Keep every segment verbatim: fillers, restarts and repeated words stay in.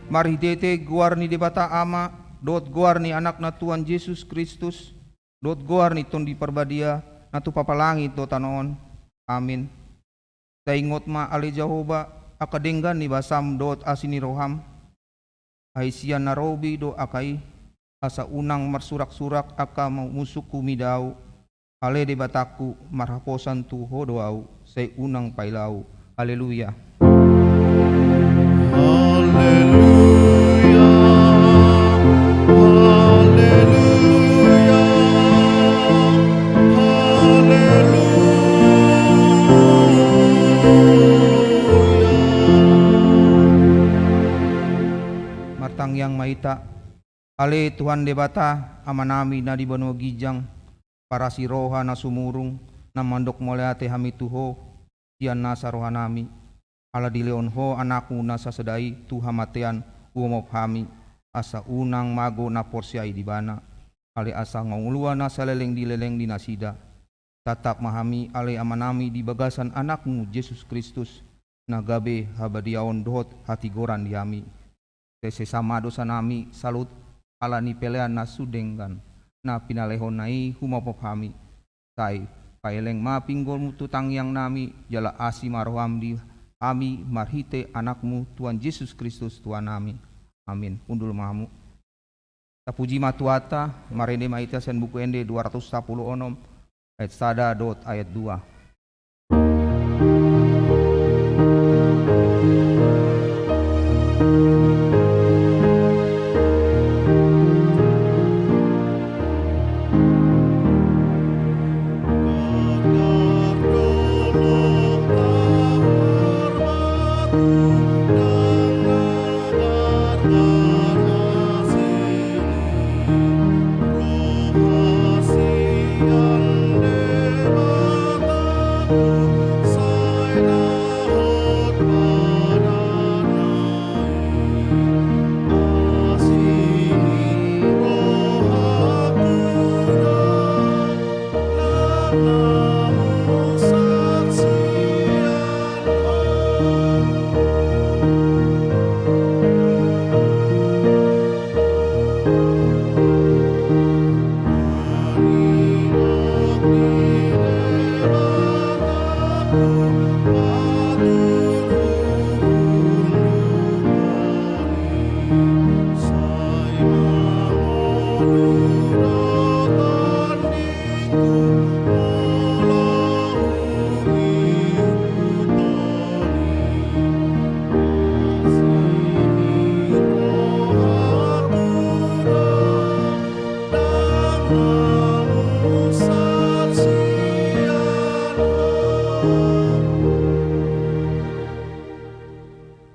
Marhitehite goar ni Debata Ama, dohot goar ni Anakna Tuhan Jesus Kristus, dohot goar ni Tondi Parbadia, na tumpak langit dohot tano on. Amin. Sai ingot ma ale Jahowa, angka denggan ni basam dohot asi ni roham, ai sian na robi do angka i, asa unang marsurak-surak angka musungku mida ahu. Ale Debatangku, marhaposan tu Ho do ahu, sai unang paila ahu. Haleluya. Haleluya. Haleluya. Haleluya. Martangiang ma hita. Ale Tuhan Debata, Amanami na di banua ginjang, parasi roha na sumurung, na mandok mauliate hami tu Ho, sian nasa rohanami, ala dilehon Ho Anakmu na sasada i tu hamatean, huhomop hami, asa unang mago na porsea i di Ibana, alai asa ngolu na saleleng di leleng ni nasida. Tatap ma hami ale Amanami di bagasan Anakmu Jesus Kristus, na gabe habadiaon dohot hatigoran di hami. Sai sesa ma dosanami saluhut ala ni pelean na sun denggan, na pinalehonNa i humopop hami. Sai paeleng ma pinggolMu tu tangiangnami, jala asi ma rohaM di hami marhite Anakmu Tuhan Jesus Kristus Tuhannami. Amin. Hundul ma hamu. Tapuji ma Tuhanta, marende ma hita sian Buku Ende dua ratus sapuluh onom, ayat sada dohot ayat dua.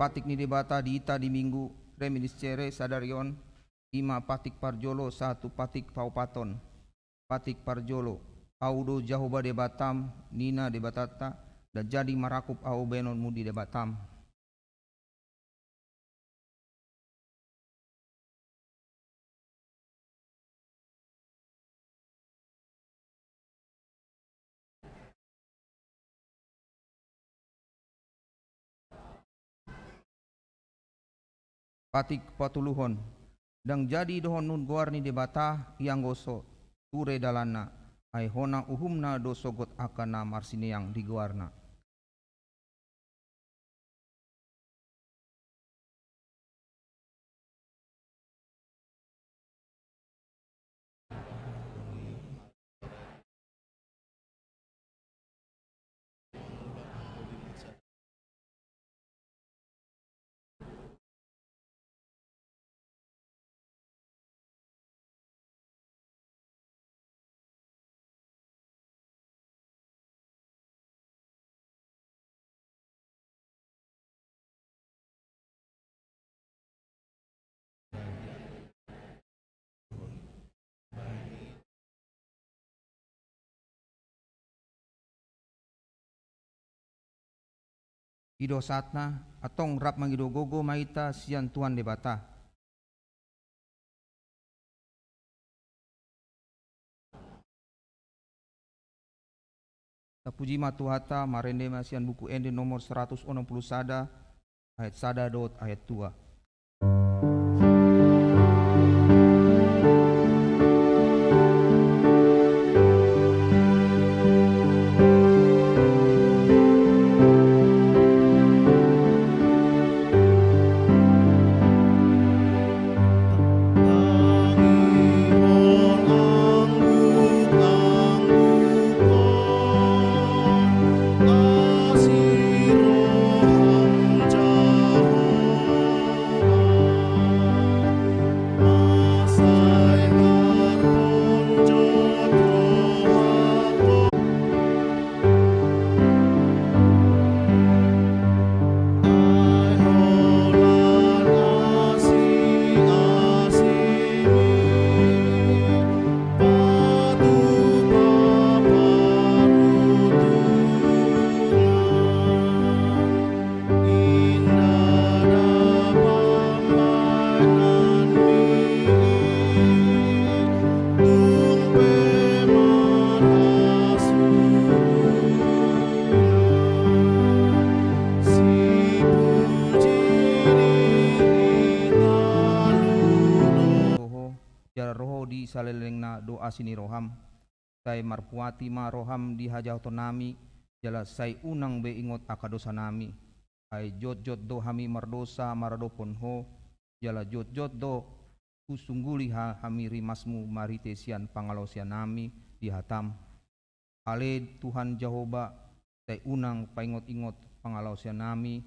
Patik ni Debata di hita di Minggu Reminiscere sadari on, i ma patik parjolo sahat tu patik paopathon. Patik parjolo. Ahu do Jahowa Debatam, ninna Debatanta, ndang jadi marangkup ahu baenonmu di debatam. Patik patoluhon. Ndang jadi dohononmu goar ni Debata, ianggo so ture dalanna, ai hona uhumna do sogot angka na marsineang di goarna. I do sahatna, antong rap mangido gogo ma hita sian Tuhan Debata. Tapuji ma Tuhanta, marende ma sian Buku Ende nomor seratus onom puluh sada, ayat sada dohot ayat dua. salelengna do asi ni roham. Sai marpuati ma roham di hajahatonami, jala sai unang be ingot angka dosanami. Ai jotjot do hami mardosa maradophon Ho, jala jotjot do husungguli ha-, hami rimasmu marhite sian pangalaosionami di hatam. Ale Tuhan Jahowa, sai unang paingotingot pangalaosionami,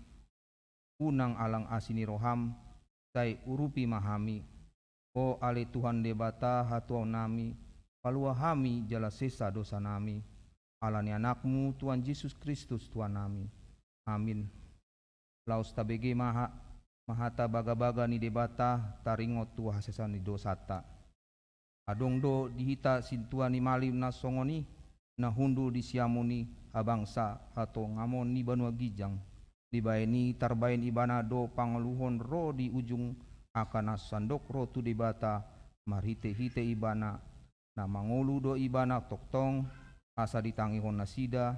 unang alang asi ni roham, sai urupi ma hami. O ale Tuhan Debata hatuaonnami, palua hami jala sesa dosanami. Ala ni Anakmu Tuhan Jesus Kristus Tuhannami. Amin. Laos tabege ma ha-, ma hata bagabaga ni Debata taringot tu hasesaan ni dosanta. Adong do di hita sintua ni malim na songon i, na hundul di siamun ni habangsa hatongamon ni banua ginjang. Dibahen i tarbahen ibana do pangoluhon ro di ujung angka na sandok ro tu Debata marhitehite ibana, na mangolu do ibana tongtong, asa ditangihon nasida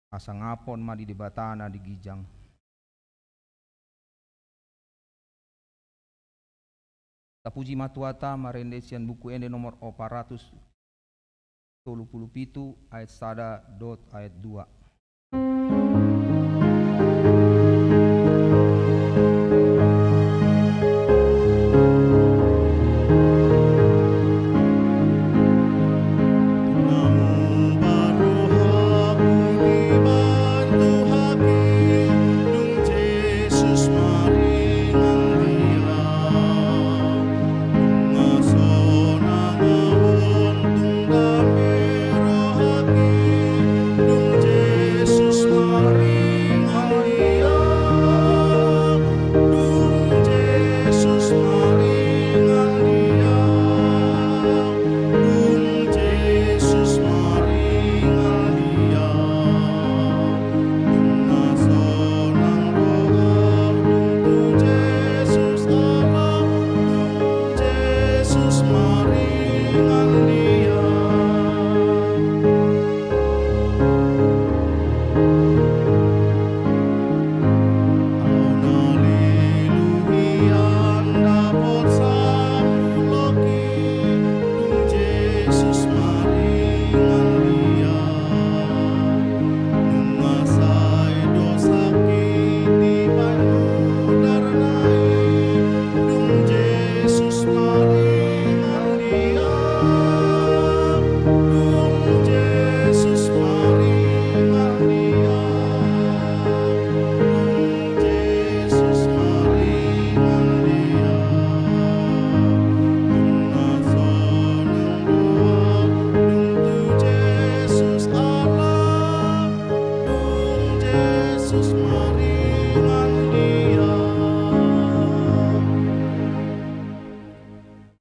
hasangapon ma di Debata na di ginjang. Tapuji ma Tuhanta marende sian Buku Ende nomor opat ratus tolu pulu pitu ayat sada dohot ayat dua.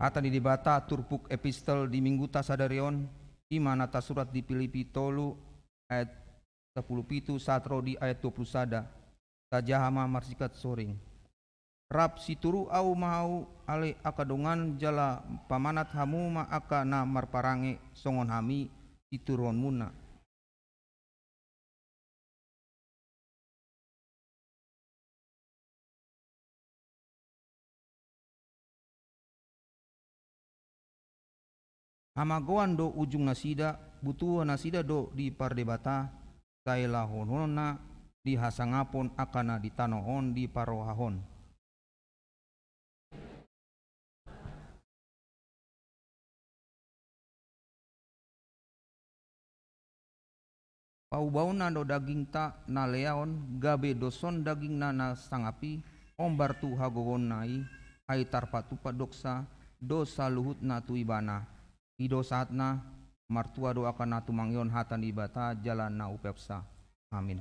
Hata ni Debata turpuk epistel di Mingguta sadari on, i ma na tarsurat di Pilipi tolu ayat sapulu pitu sahat ro di ayat dua pulu sada. Tajaha ma marsikat soring. Rap situru ahu ma ahu ale angka dongan jala pamanat hamu ma angka na marparange songon hami situruonmuna. Hamagoan do ujung nasida, butuha nasida do dipardebata, sai lahohononna di hasangapon angka na di tano on diparrohahon. Paubaonna do dagingta na leaon, gabe dos on dagingna na sangap i, ombar tu hagogoonna i, ai tarpatupa dosa, dosa luhutna tu ibana. I do sahatna, martua do angka na tumangihon hata ni Debata jala na upeopsa. Amin.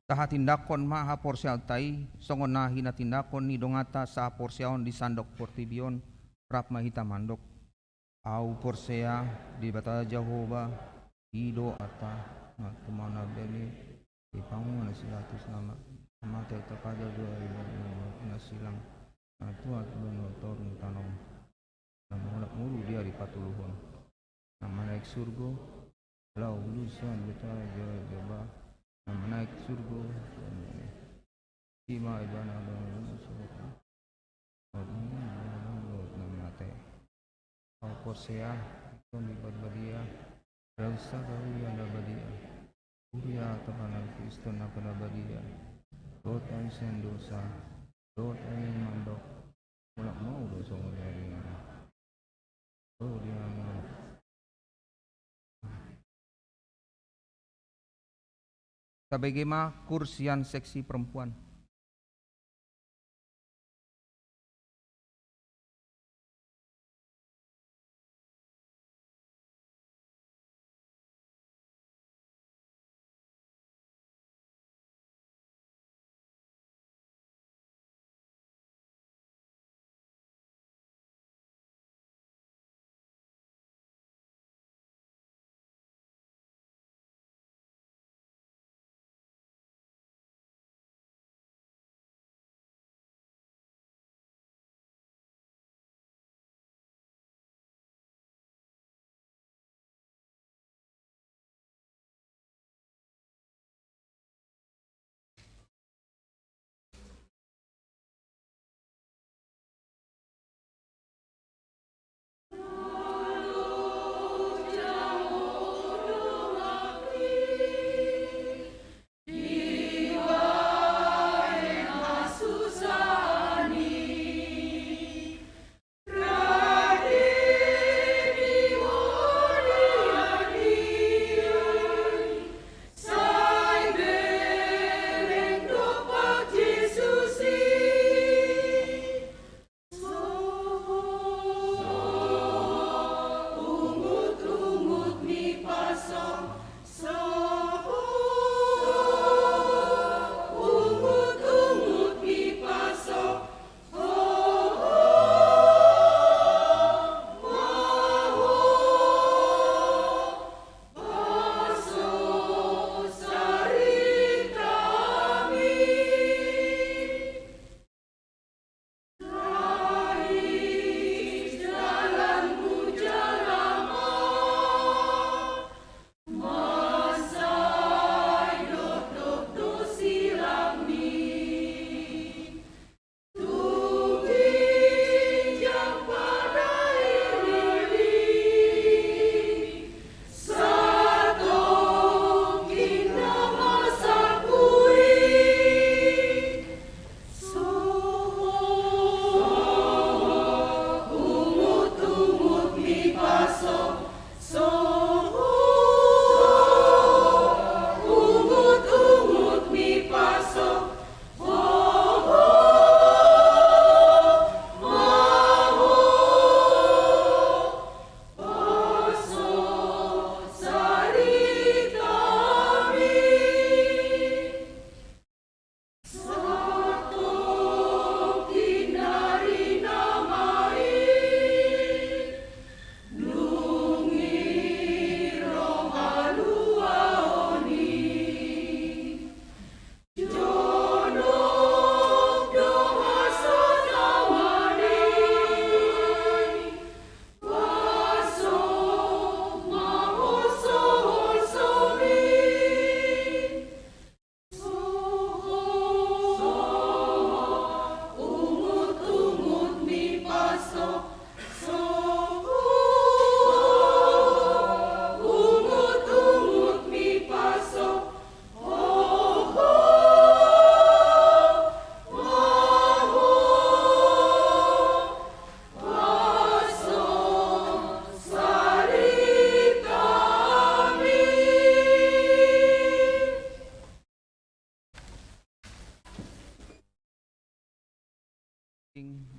Tahatindangkon ma haporseaonta i, songon na hinatindangkon ni donganta sahaporseaon di sandok portibi on, rap ma hita mandok. Ahu porsea di Debata Jahowa, i do Debata, na tumau na bali, di pangunan si Pilatus nama, na mate tapada do i, na silang, na tuat do na torus tano, na mangolap ngolu di ari patoluhon, na manaek surgo, laho udusan Debata Jahowa, na manaek surgo, i ma ibana do na mate. Ahu porsea, Tondi Parbadia, Raja Huria na badia, Huria Tabanan Kristen na badia, dohot amin sian dosa, dohot amin mandok, mulak mau do songon i. Huria ma. Tabege ma koor sian seksi perempuan.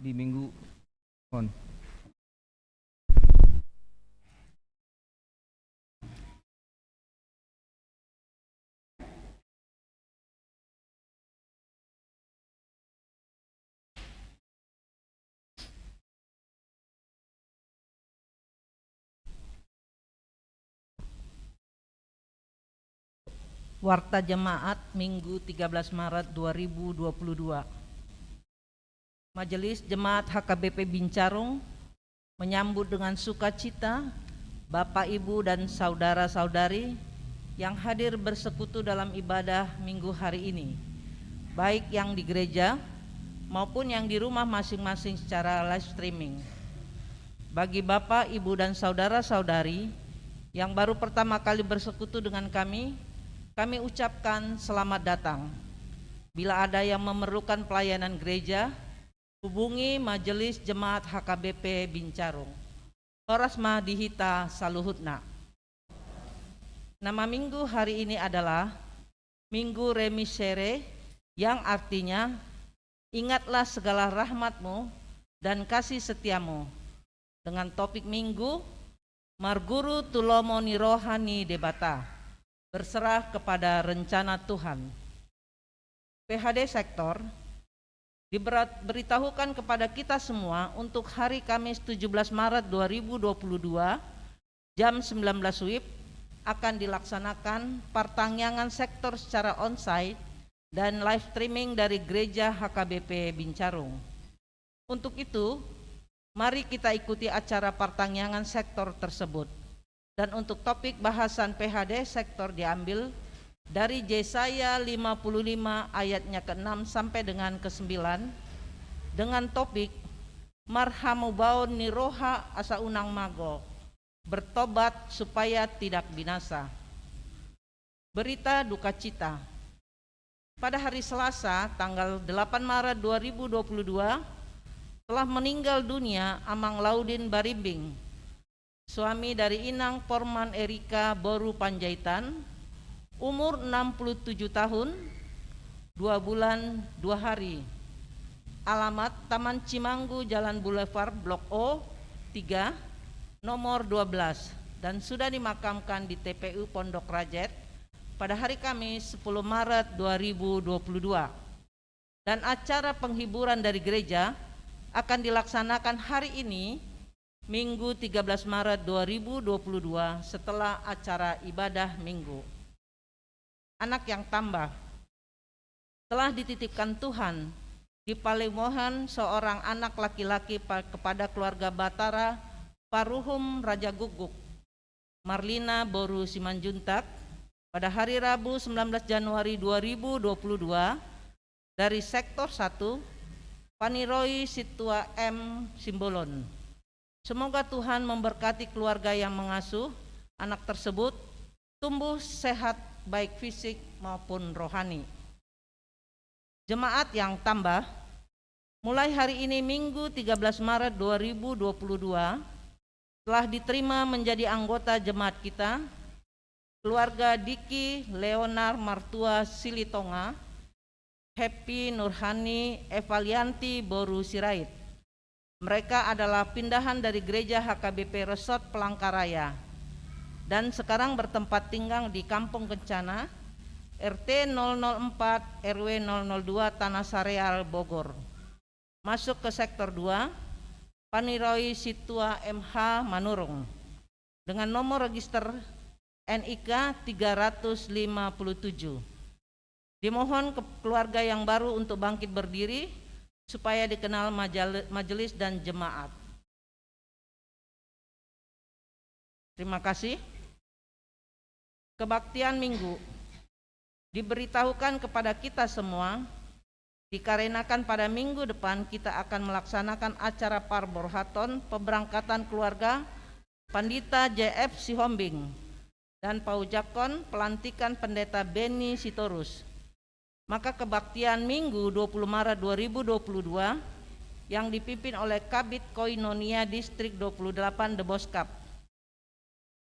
Di minggu on. Warta Jemaat, Minggu tiga belas Maret dua ribu dua puluh dua. Majelis Jemaat H K B P Bincarung menyambut dengan sukacita Bapak, Ibu, dan saudara-saudari yang hadir bersekutu dalam ibadah Minggu hari ini, baik yang di gereja maupun yang di rumah masing-masing secara live streaming. Bagi Bapak, Ibu, dan saudara-saudari yang baru pertama kali bersekutu dengan kami, kami ucapkan selamat datang. Bila ada yang memerlukan pelayanan gereja, hubungi Majelis Jemaat H K B P Bincarung. Horas ma di hita saluhutna. Nama Minggu hari ini adalah Minggu Reminiscere, yang artinya, "Ingatlah segala rahmat-Mu dan kasih setia-Mu", dengan topik Minggu, "Marguru tu lomo ni roha ni Debata, berserah kepada rencana Tuhan." P H D sektor diberat-, beritahukan kepada kita semua untuk hari Kamis tujuh belas Maret dua ribu dua puluh dua, jam sembilan belas W I B, akan dilaksanakan partangiangan sektor secara onsite dan live streaming dari Gereja H K B P Bincarung. Untuk itu, mari kita ikuti acara partangiangan sektor tersebut. Dan untuk topik bahasan P H D sektor diambil dari Jesaya lima puluh lima ayatnya keenam sampai dengan kesembilan, dengan topik "Marhamubaon ni roha asa unang mago, bertobat supaya tidak binasa." Berita duka cita. Pada hari Selasa, tanggal delapan Maret dua ribu dua puluh dua, telah meninggal dunia Amang Laudin Barimbing, suami dari Inang Porman Erika boru Panjaitan, umur enam puluh tujuh tahun, dua bulan, dua hari. Alamat Taman Cimanggu, Jalan Boulevard, Blok O, tiga, nomor dua belas, dan sudah dimakamkan di T P U Pondok Rajet pada hari Kamis, sepuluh Maret dua ribu dua puluh dua. Dan acara penghiburan dari gereja akan dilaksanakan hari ini, Minggu tiga belas Maret dua ribu dua puluh dua, setelah acara ibadah Minggu. Anak yang tambah. Telah dititipkan Tuhan di Palimohan seorang anak laki-laki pa-, kepada keluarga Batara Paruhum Raja Guguk, Marlina boru Simanjuntak, pada hari Rabu sembilan belas Januari dua ribu dua puluh dua, dari sektor satu, Paniroi Situa M Simbolon. Semoga Tuhan memberkati keluarga yang mengasuh anak tersebut tumbuh sehat baik fisik maupun rohani. Jemaat yang tambah, mulai hari ini, Minggu tiga belas Maret dua ribu dua puluh dua, telah diterima menjadi anggota jemaat kita, keluarga Diki Leonar Martua Silitonga, Happy Nurhani Evalianti boru Sirait. Mereka adalah pindahan dari Gereja H K B P Resort Palangkaraya dan sekarang bertempat tinggal di Kampung Kencana, R T nol nol empat, R W nol nol dua, Tanah Sareal, Bogor. Masuk ke sektor dua, Paniroi Situa M H Manurung, dengan nomor register N I K tiga ratus lima puluh tujuh. Dimohon ke keluarga yang baru untuk bangkit berdiri supaya dikenal majel-, majelis dan jemaat. Terima kasih. Kebaktian Minggu diberitahukan kepada kita semua, dikarenakan pada minggu depan kita akan melaksanakan acara parborhaton pemberangkatan keluarga Pandita J F Sihombing dan paujakkon pelantikan Pendeta Beni Sitorus. Maka kebaktian Minggu dua puluh Maret dua ribu dua puluh dua yang dipimpin oleh Kabid Koinonia Distrik dua puluh delapan Deboskap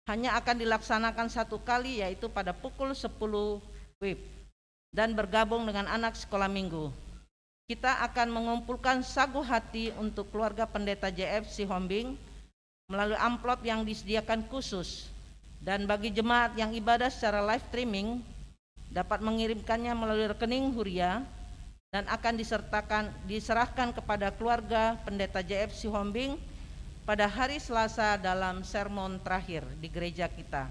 hanya akan dilaksanakan satu kali, yaitu pada pukul sepuluh W I B, dan bergabung dengan anak sekolah minggu. Kita akan mengumpulkan sagu hati untuk keluarga Pendeta J F Sihombing melalui amplop yang disediakan khusus, dan bagi jemaat yang ibadah secara live streaming, dapat mengirimkannya melalui rekening Huria dan akan disertakan, diserahkan kepada keluarga Pendeta J F Sihombing pada hari Selasa dalam sermon terakhir di gereja kita.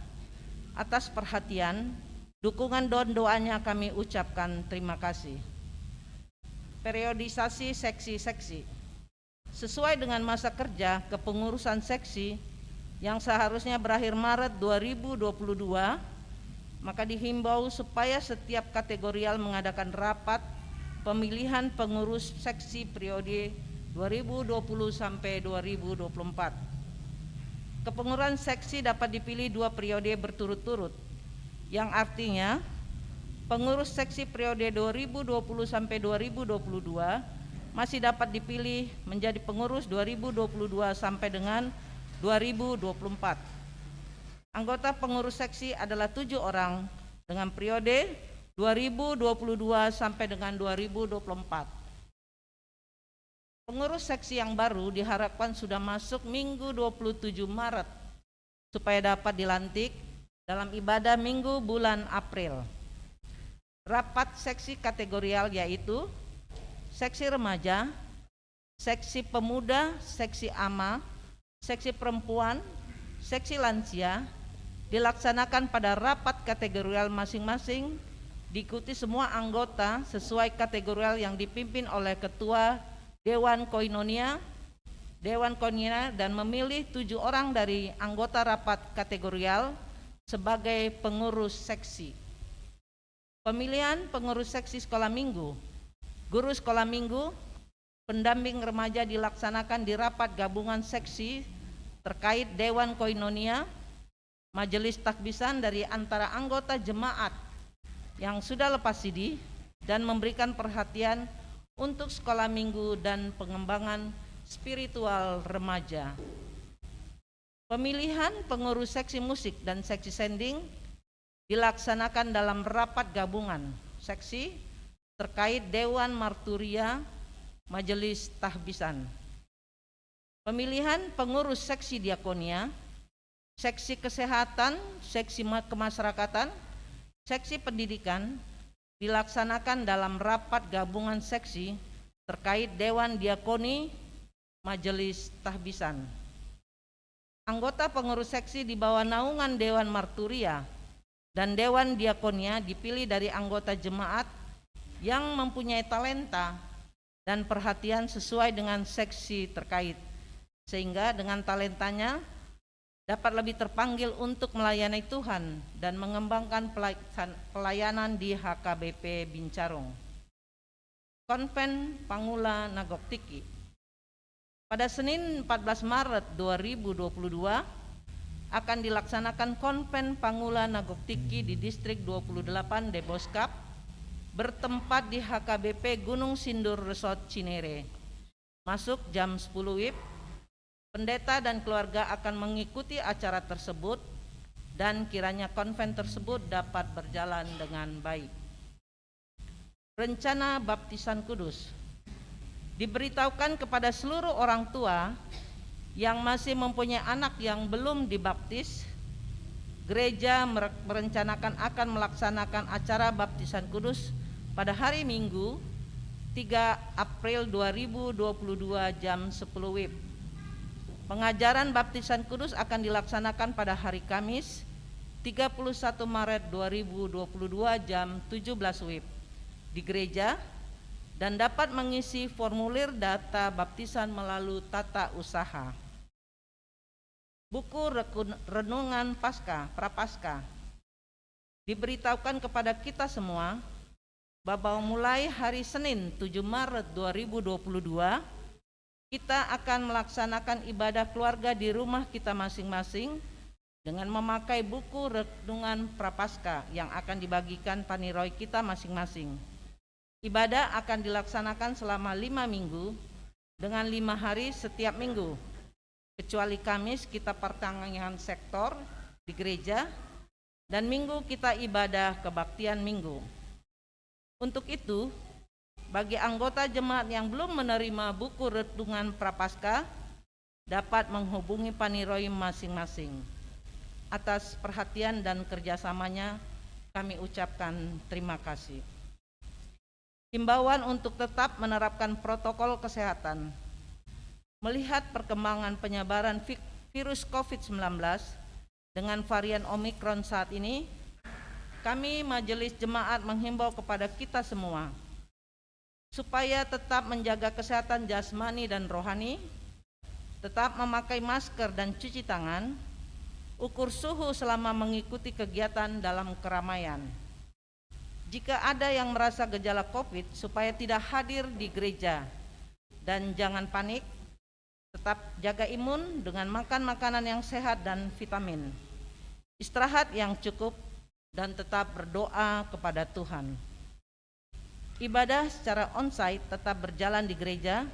Atas perhatian, Dukungan dan doanya kami ucapkan terima kasih. Periodisasi seksi-seksi. Sesuai dengan masa kerja kepengurusan seksi yang seharusnya berakhir Maret dua ribu dua puluh dua, maka dihimbau supaya setiap kategorial mengadakan rapat pemilihan pengurus seksi periode dua ribu dua puluh sampai dua ribu dua puluh empat. Kepengurusan seksi dapat dipilih dua periode berturut-turut, yang artinya pengurus seksi periode dua ribu dua puluh sampai dua ribu dua puluh dua masih dapat dipilih menjadi pengurus dua ribu dua puluh dua sampai dengan dua ribu dua puluh empat. Anggota pengurus seksi adalah tujuh orang dengan periode dua ribu dua puluh dua sampai dengan dua ribu dua puluh empat. Pengurus seksi yang baru diharapkan sudah masuk Minggu dua puluh tujuh Maret, supaya dapat dilantik dalam ibadah Minggu bulan April. Rapat seksi kategorial yaitu seksi remaja, seksi pemuda, seksi ama, seksi perempuan, seksi lansia, dilaksanakan pada rapat kategorial masing-masing, diikuti semua anggota sesuai kategorial yang dipimpin oleh ketua Dewan Koinonia, Dewan Koinonia dan memilih tujuh orang dari anggota rapat kategorial sebagai pengurus seksi. Pemilihan pengurus seksi sekolah minggu, guru sekolah minggu, pendamping remaja dilaksanakan di rapat gabungan seksi terkait Dewan Koinonia, Majelis Tahbisan dari antara anggota jemaat yang sudah lepas sidi dan memberikan perhatian untuk sekolah minggu dan pengembangan spiritual remaja. Pemilihan pengurus seksi musik dan seksi sending dilaksanakan dalam rapat gabungan seksi terkait Dewan Marturia Majelis Tahbisan. Pemilihan pengurus seksi diakonia, seksi kesehatan, seksi ma-, kemasyarakatan, seksi pendidikan dilaksanakan dalam rapat gabungan seksi terkait Dewan Diakoni Majelis Tahbisan. Anggota pengurus seksi di bawah naungan Dewan Marturia dan Dewan Diakonia dipilih dari anggota jemaat yang mempunyai talenta dan perhatian sesuai dengan seksi terkait, sehingga dengan talentanya dapat lebih terpanggil untuk melayani Tuhan dan mengembangkan pelai-, pelayanan di H K B P Bincarong. Konven Pangula na Gok Tingki. Pada Senin empat belas Maret dua ribu dua puluh dua akan dilaksanakan Konven Pangula na Gok Tingki di Distrik dua puluh delapan Deboskap, bertempat di H K B P Gunung Sindur Resort Cinere. Masuk jam sepuluh WIB, pendeta dan keluarga akan mengikuti acara tersebut, dan kiranya konven tersebut dapat berjalan dengan baik. Rencana baptisan kudus. Diberitahukan kepada seluruh orang tua yang masih mempunyai anak yang belum dibaptis, gereja mere-, merencanakan akan melaksanakan acara baptisan kudus pada hari Minggu, tiga April dua ribu dua puluh dua, jam sepuluh WIB. Pengajaran baptisan kudus akan dilaksanakan pada hari Kamis, tiga puluh satu Maret dua ribu dua puluh dua, jam tujuh belas WIB di gereja, dan dapat mengisi formulir data baptisan melalui tata usaha. Buku rekun-, renungan Paskah, Prapaskah. Diberitahukan kepada kita semua bahwa mulai hari Senin tujuh Maret dua ribu dua puluh dua, kita akan melaksanakan ibadah keluarga di rumah kita masing-masing dengan memakai buku renungan Prapaskah yang akan dibagikan paniroi kita masing-masing. Ibadah akan dilaksanakan selama lima minggu dengan lima hari setiap minggu, kecuali Kamis kita pertengahan sektor di gereja, dan Minggu kita ibadah kebaktian Minggu. Untuk itu, bagi anggota jemaat yang belum menerima buku renungan Prapaskah, dapat menghubungi paniroi masing-masing. Atas perhatian dan kerjasamanya, kami ucapkan terima kasih. Himbauan untuk tetap menerapkan protokol kesehatan. Melihat perkembangan penyebaran vi-, virus covid sembilan belas dengan varian Omicron saat ini, Kami Majelis Jemaat menghimbau kepada kita semua supaya tetap menjaga kesehatan jasmani dan rohani, tetap memakai masker dan cuci tangan, ukur suhu selama mengikuti kegiatan dalam keramaian. Jika ada yang merasa gejala covid, supaya tidak hadir di gereja. Dan jangan panik, tetap jaga imun dengan makan makanan yang sehat dan vitamin. Istirahat yang cukup dan tetap berdoa kepada Tuhan. Ibadah secara onsite tetap berjalan di gereja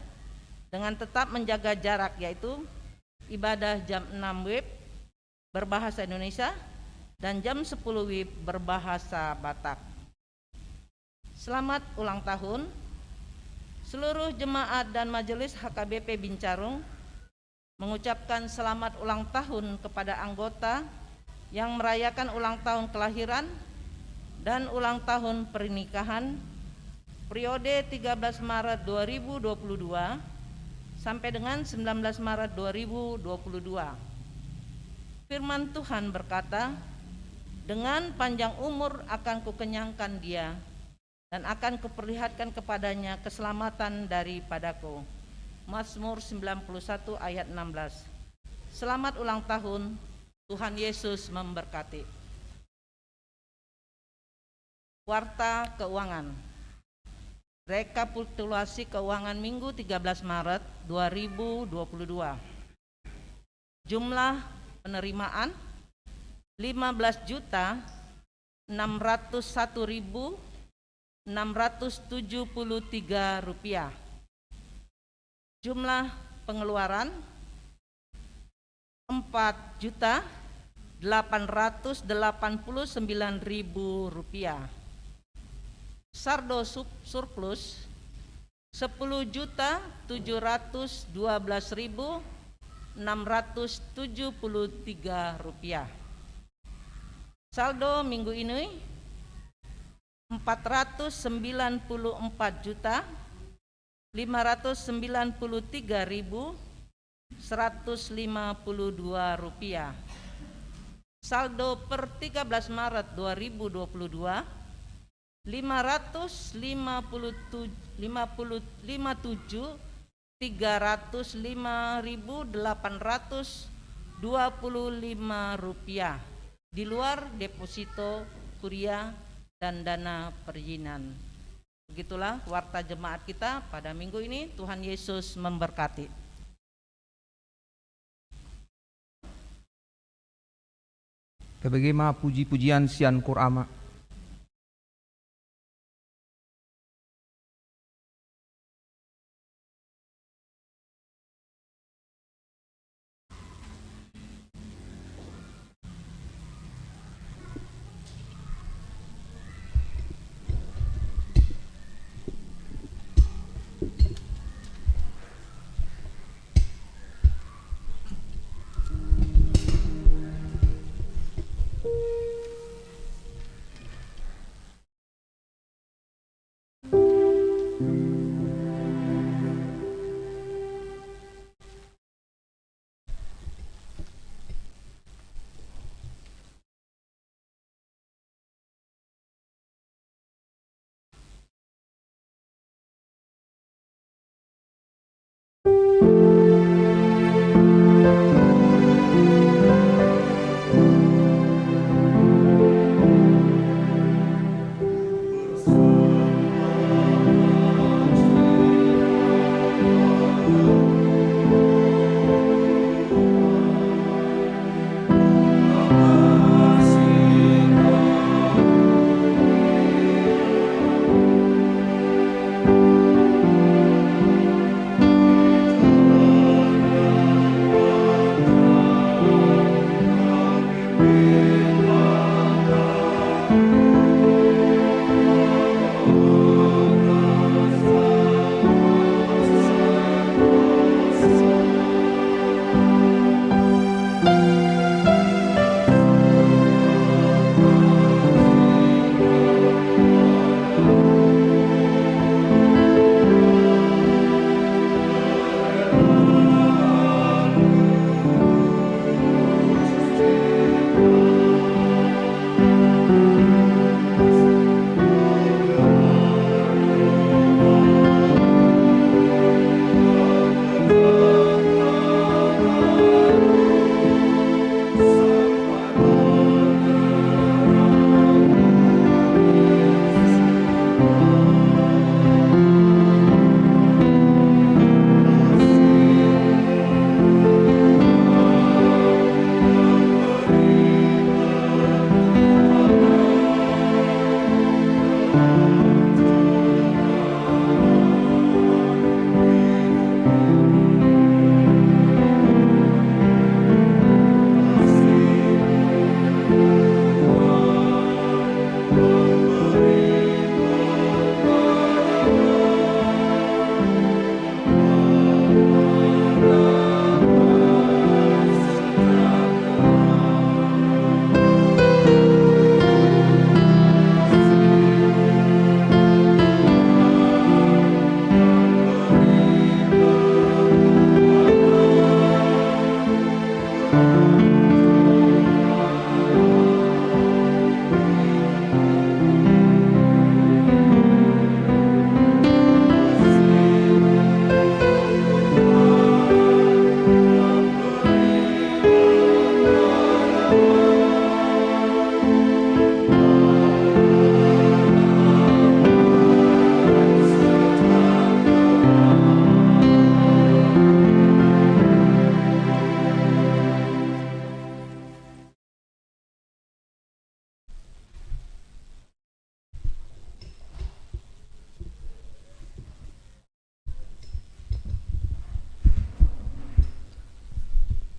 dengan tetap menjaga jarak, yaitu ibadah jam enam wib berbahasa Indonesia dan jam sepuluh wib berbahasa Batak. Selamat ulang tahun. Seluruh jemaat dan majelis H K B P Bincarung mengucapkan selamat ulang tahun kepada anggota yang merayakan ulang tahun kelahiran dan ulang tahun pernikahan periode tiga belas Maret dua ribu dua puluh dua sampai dengan sembilan belas Maret dua ribu dua puluh dua. Firman Tuhan berkata, "Dengan panjang umur akan kukenyangkan dia, dan akan kuperlihatkan kepadanya keselamatan daripada-Ku." Mazmur sembilan puluh satu ayat enam belas. Selamat ulang tahun, Tuhan Yesus memberkati. Warta keuangan. Rekapitulasi keuangan Minggu tiga belas Maret dua ribu dua puluh dua. Jumlah penerimaan lima belas juta enam ratus satu ribu enam ratus tujuh puluh tiga rupiah. Jumlah pengeluaran empat juta delapan ratus delapan puluh sembilan ribu rupiah. Saldo sub-, surplus sepuluh juta tujuh ratus dua belas ribu enam ratus tujuh puluh tiga rupiah. Saldo minggu ini empat ratus sembilan puluh empat juta lima ratus sembilan puluh tiga ribu seratus lima puluh dua rupiah. Saldo per tiga belas Maret dua ribu dua puluh dua, lima ratus lima puluh tujuh, lima puluh, lima tujuh tiga ratus lima ribu delapan ratus dua puluh lima rupiah, di luar deposito kuria dan dana perizinan. Begitulah warta jemaat kita pada minggu ini. Tuhan Yesus memberkati. Tabege ma puji-pujian sian Qur'an.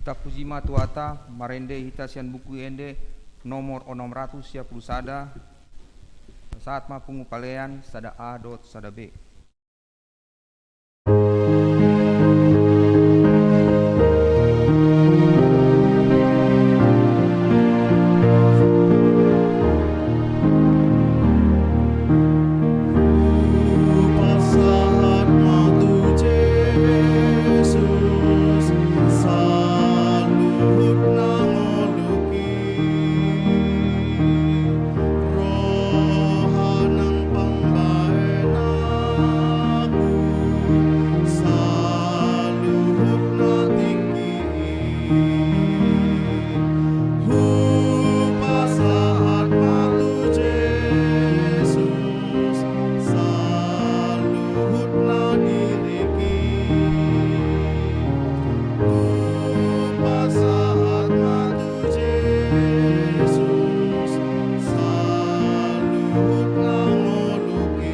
Tapuji ma Tuhanta, marende hita sian Buku Ende nomor onom ratus sia pulu sada, sahat ma pungu palean sada A dohot sada B. Hupasahat ma tu Jesus saluhut na ngolu i, roha nang pambahenanku saluhut na tingki i. Hupasahat ma tu Jesus saluhut na dirik i. Hupasahat ma tu Jesus saluhut na ngolu i.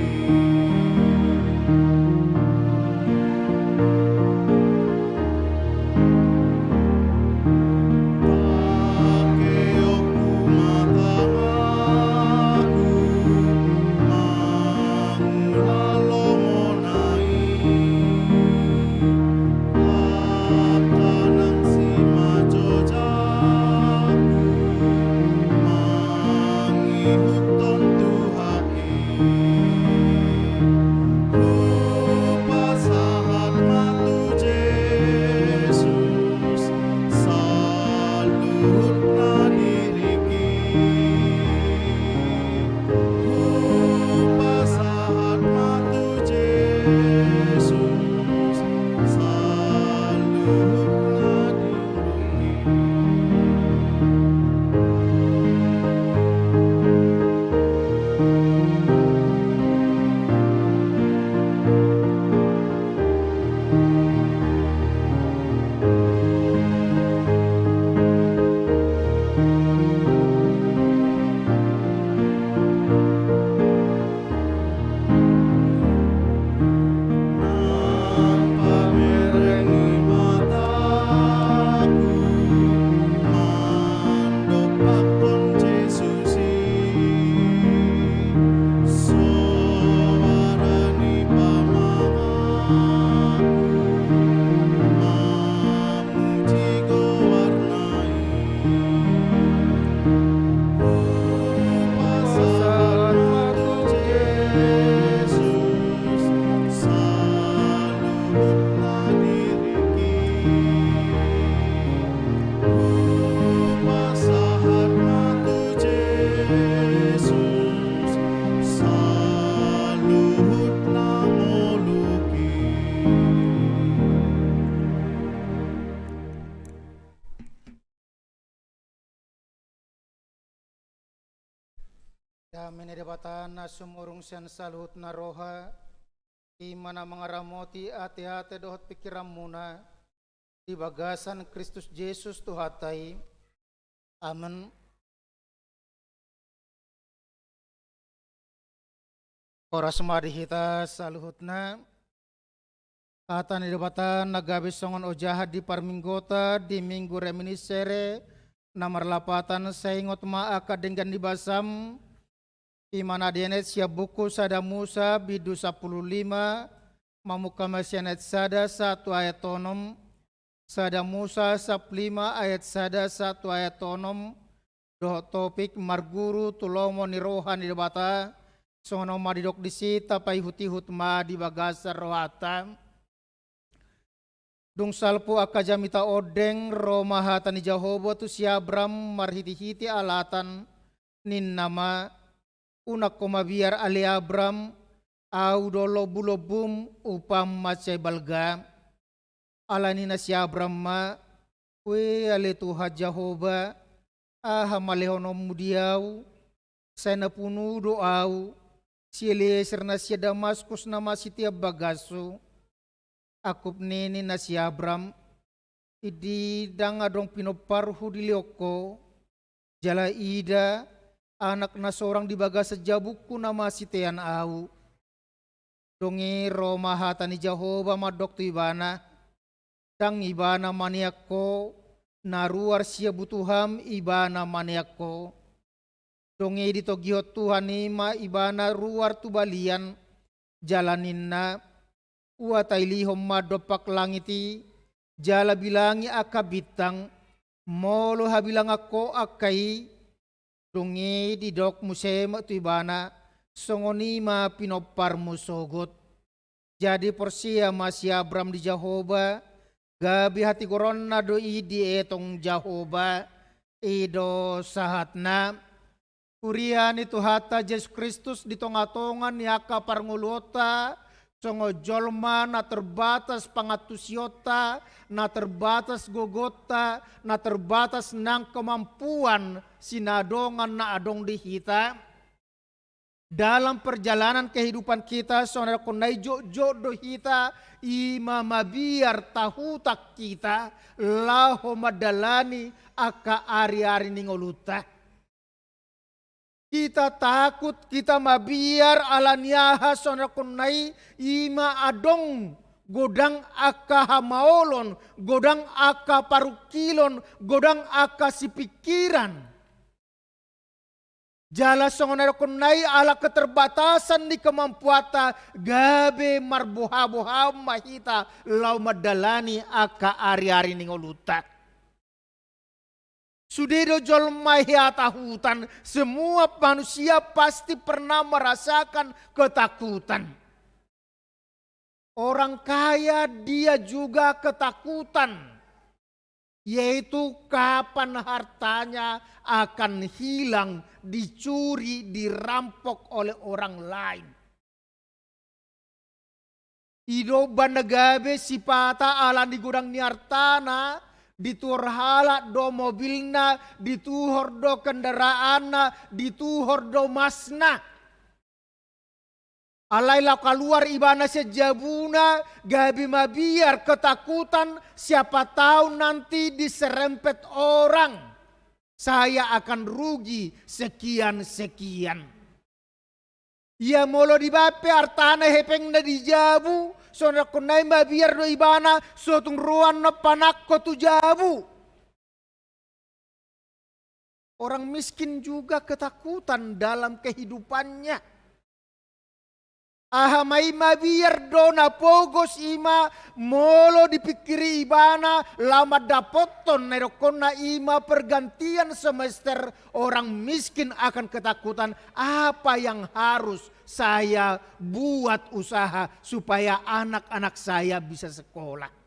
Pakeonku ma tanganku mangula lomona i, angka nang simanjojangku mangihuthon Tuhan i. Hupasahat ma tu Jesus saluhut na dirik i. Hupasahat ma tu Jesus saluhut na dirik i. Nang pamereng ni mataku mandompakkon Jesus i, soara ni pamanganku mamuji goarna i. Hupasahat ma tu Jesus saluhut na dirik i. Hupasahat ma tu Jesus saluhut na ngolu i. Dame ni Debata na sumurung sian saluhut na roha, i ma na mangaramoti ateate dohot pingkiranmuna di bagasan Kristus Jesus Tuhanta i. Amen. Horas ma di hita saluhutna. Hata ni Debata na gabe songon ojahan di parminggota di Minggu Reminiscere na marlapatan, sai ingot ma angka denggan ni basam, i ma na dienet sian buku Sada Musa bindu sampulu lima, mamungka ma sian ayat sada sahat tu ayat onom. Sada Musa sampulu lima ayat sada sahat tu ayat onom, dohot topik marguru tu lomo ni roha ni Debata. Songon on ma didok disi, tapaihutihut ma di bagasan rohanta. Dung salpu angka jamita ondeng, ro ma hata ni Jahowa tu si Abram marhitehite alatan, ninna ma: Unang ho mabiar ale Abram, ahu do lombulombum, upam mansai balga. Alani nina si Abram ma: Ue ale Tuhan Jahowa, aha ma lehononmu di ahu? Sai na punu do ahu, si Elieser na sian Damaskus na masitian bagashu. Angkup ni i ninna si Abram: Indi ndang adong pinomparhu dilehon ho, jala ida, anak na sorang di bagasan jabungku na masitean ahu. Dung i ro ma hata ni Jahowa mandok tu ibana: Ndang ibana maniak ho, na ruar sian butuham ibana manean ho. Songon i ditogihon Tuhan i ma ibana ruar tu balian, jala ninna: Huatailihon ma dompak langit i, jala bilangi angka bintang, molo habilangan ho angka i. Dung i didok Musa ma tu ibana: Songon i ma pinomparmu sogot. Jadi porsea ma si Abram di Jahowa, gabe hatigoronna do i dietong Jahowa. I do sahatna. Huria ni Tuhanta Jesus Kristus, di tongatonga ni angka parngoluonta, songon jolma na terbatas pangantusionta, na terbatas gogonta, na terbatas nang kemampuan sinadongan na adong di hita. Dalam perjalanan kehidupan kita, songon na didokkon na i, jotjot do hita i ma mabiar tahutan hita laho mandalani angka ariari ni ngolunta. Kita takut, kita mabiar ala ni aha, songon na didokkon na i, i ma adong godang angka hamaolon, godang angka parungkilon, godang angka sipingkiran. Jala songon na didokkon na i, ala keterbatasan ni kemampuanta, gabe marbohaboha ma hita laho mandalani angka ariari ni ngolunta. Sude do jolma hea tahutan, semua manusia pasti pernah merasakan ketakutan. Orang kaya dia juga ketakutan, yaitu kapan hartanya akan hilang, dicuri, dirampok oleh orang lain. I do umbahen na gabe sipata ala ni godang ni artana, dituhor halak do mobilna, dituhor do kendaraanna, dituhor do emasna. Alai laho kaluar ibana sian jabuna, gabe mabiar ketakutan, siapa tahu nanti diserempet orang, saya akan rugi sekian-sekian. Ia molo dibaen pe artana hepengna di jabu, songon na didokkon na i, mabiar do ibana, so tung ro annon panangko tu jabu. Orang miskin juga ketakutan dalam kehidupannya. Aha ma i, mabiar do na pogos i ma molo dipingkiri ibana laho mandapothon na didokkonna i ma pergantian semester, orang miskin akan ketakutan, apa yang harus saya buat usaha supaya anak-anak saya bisa sekolah.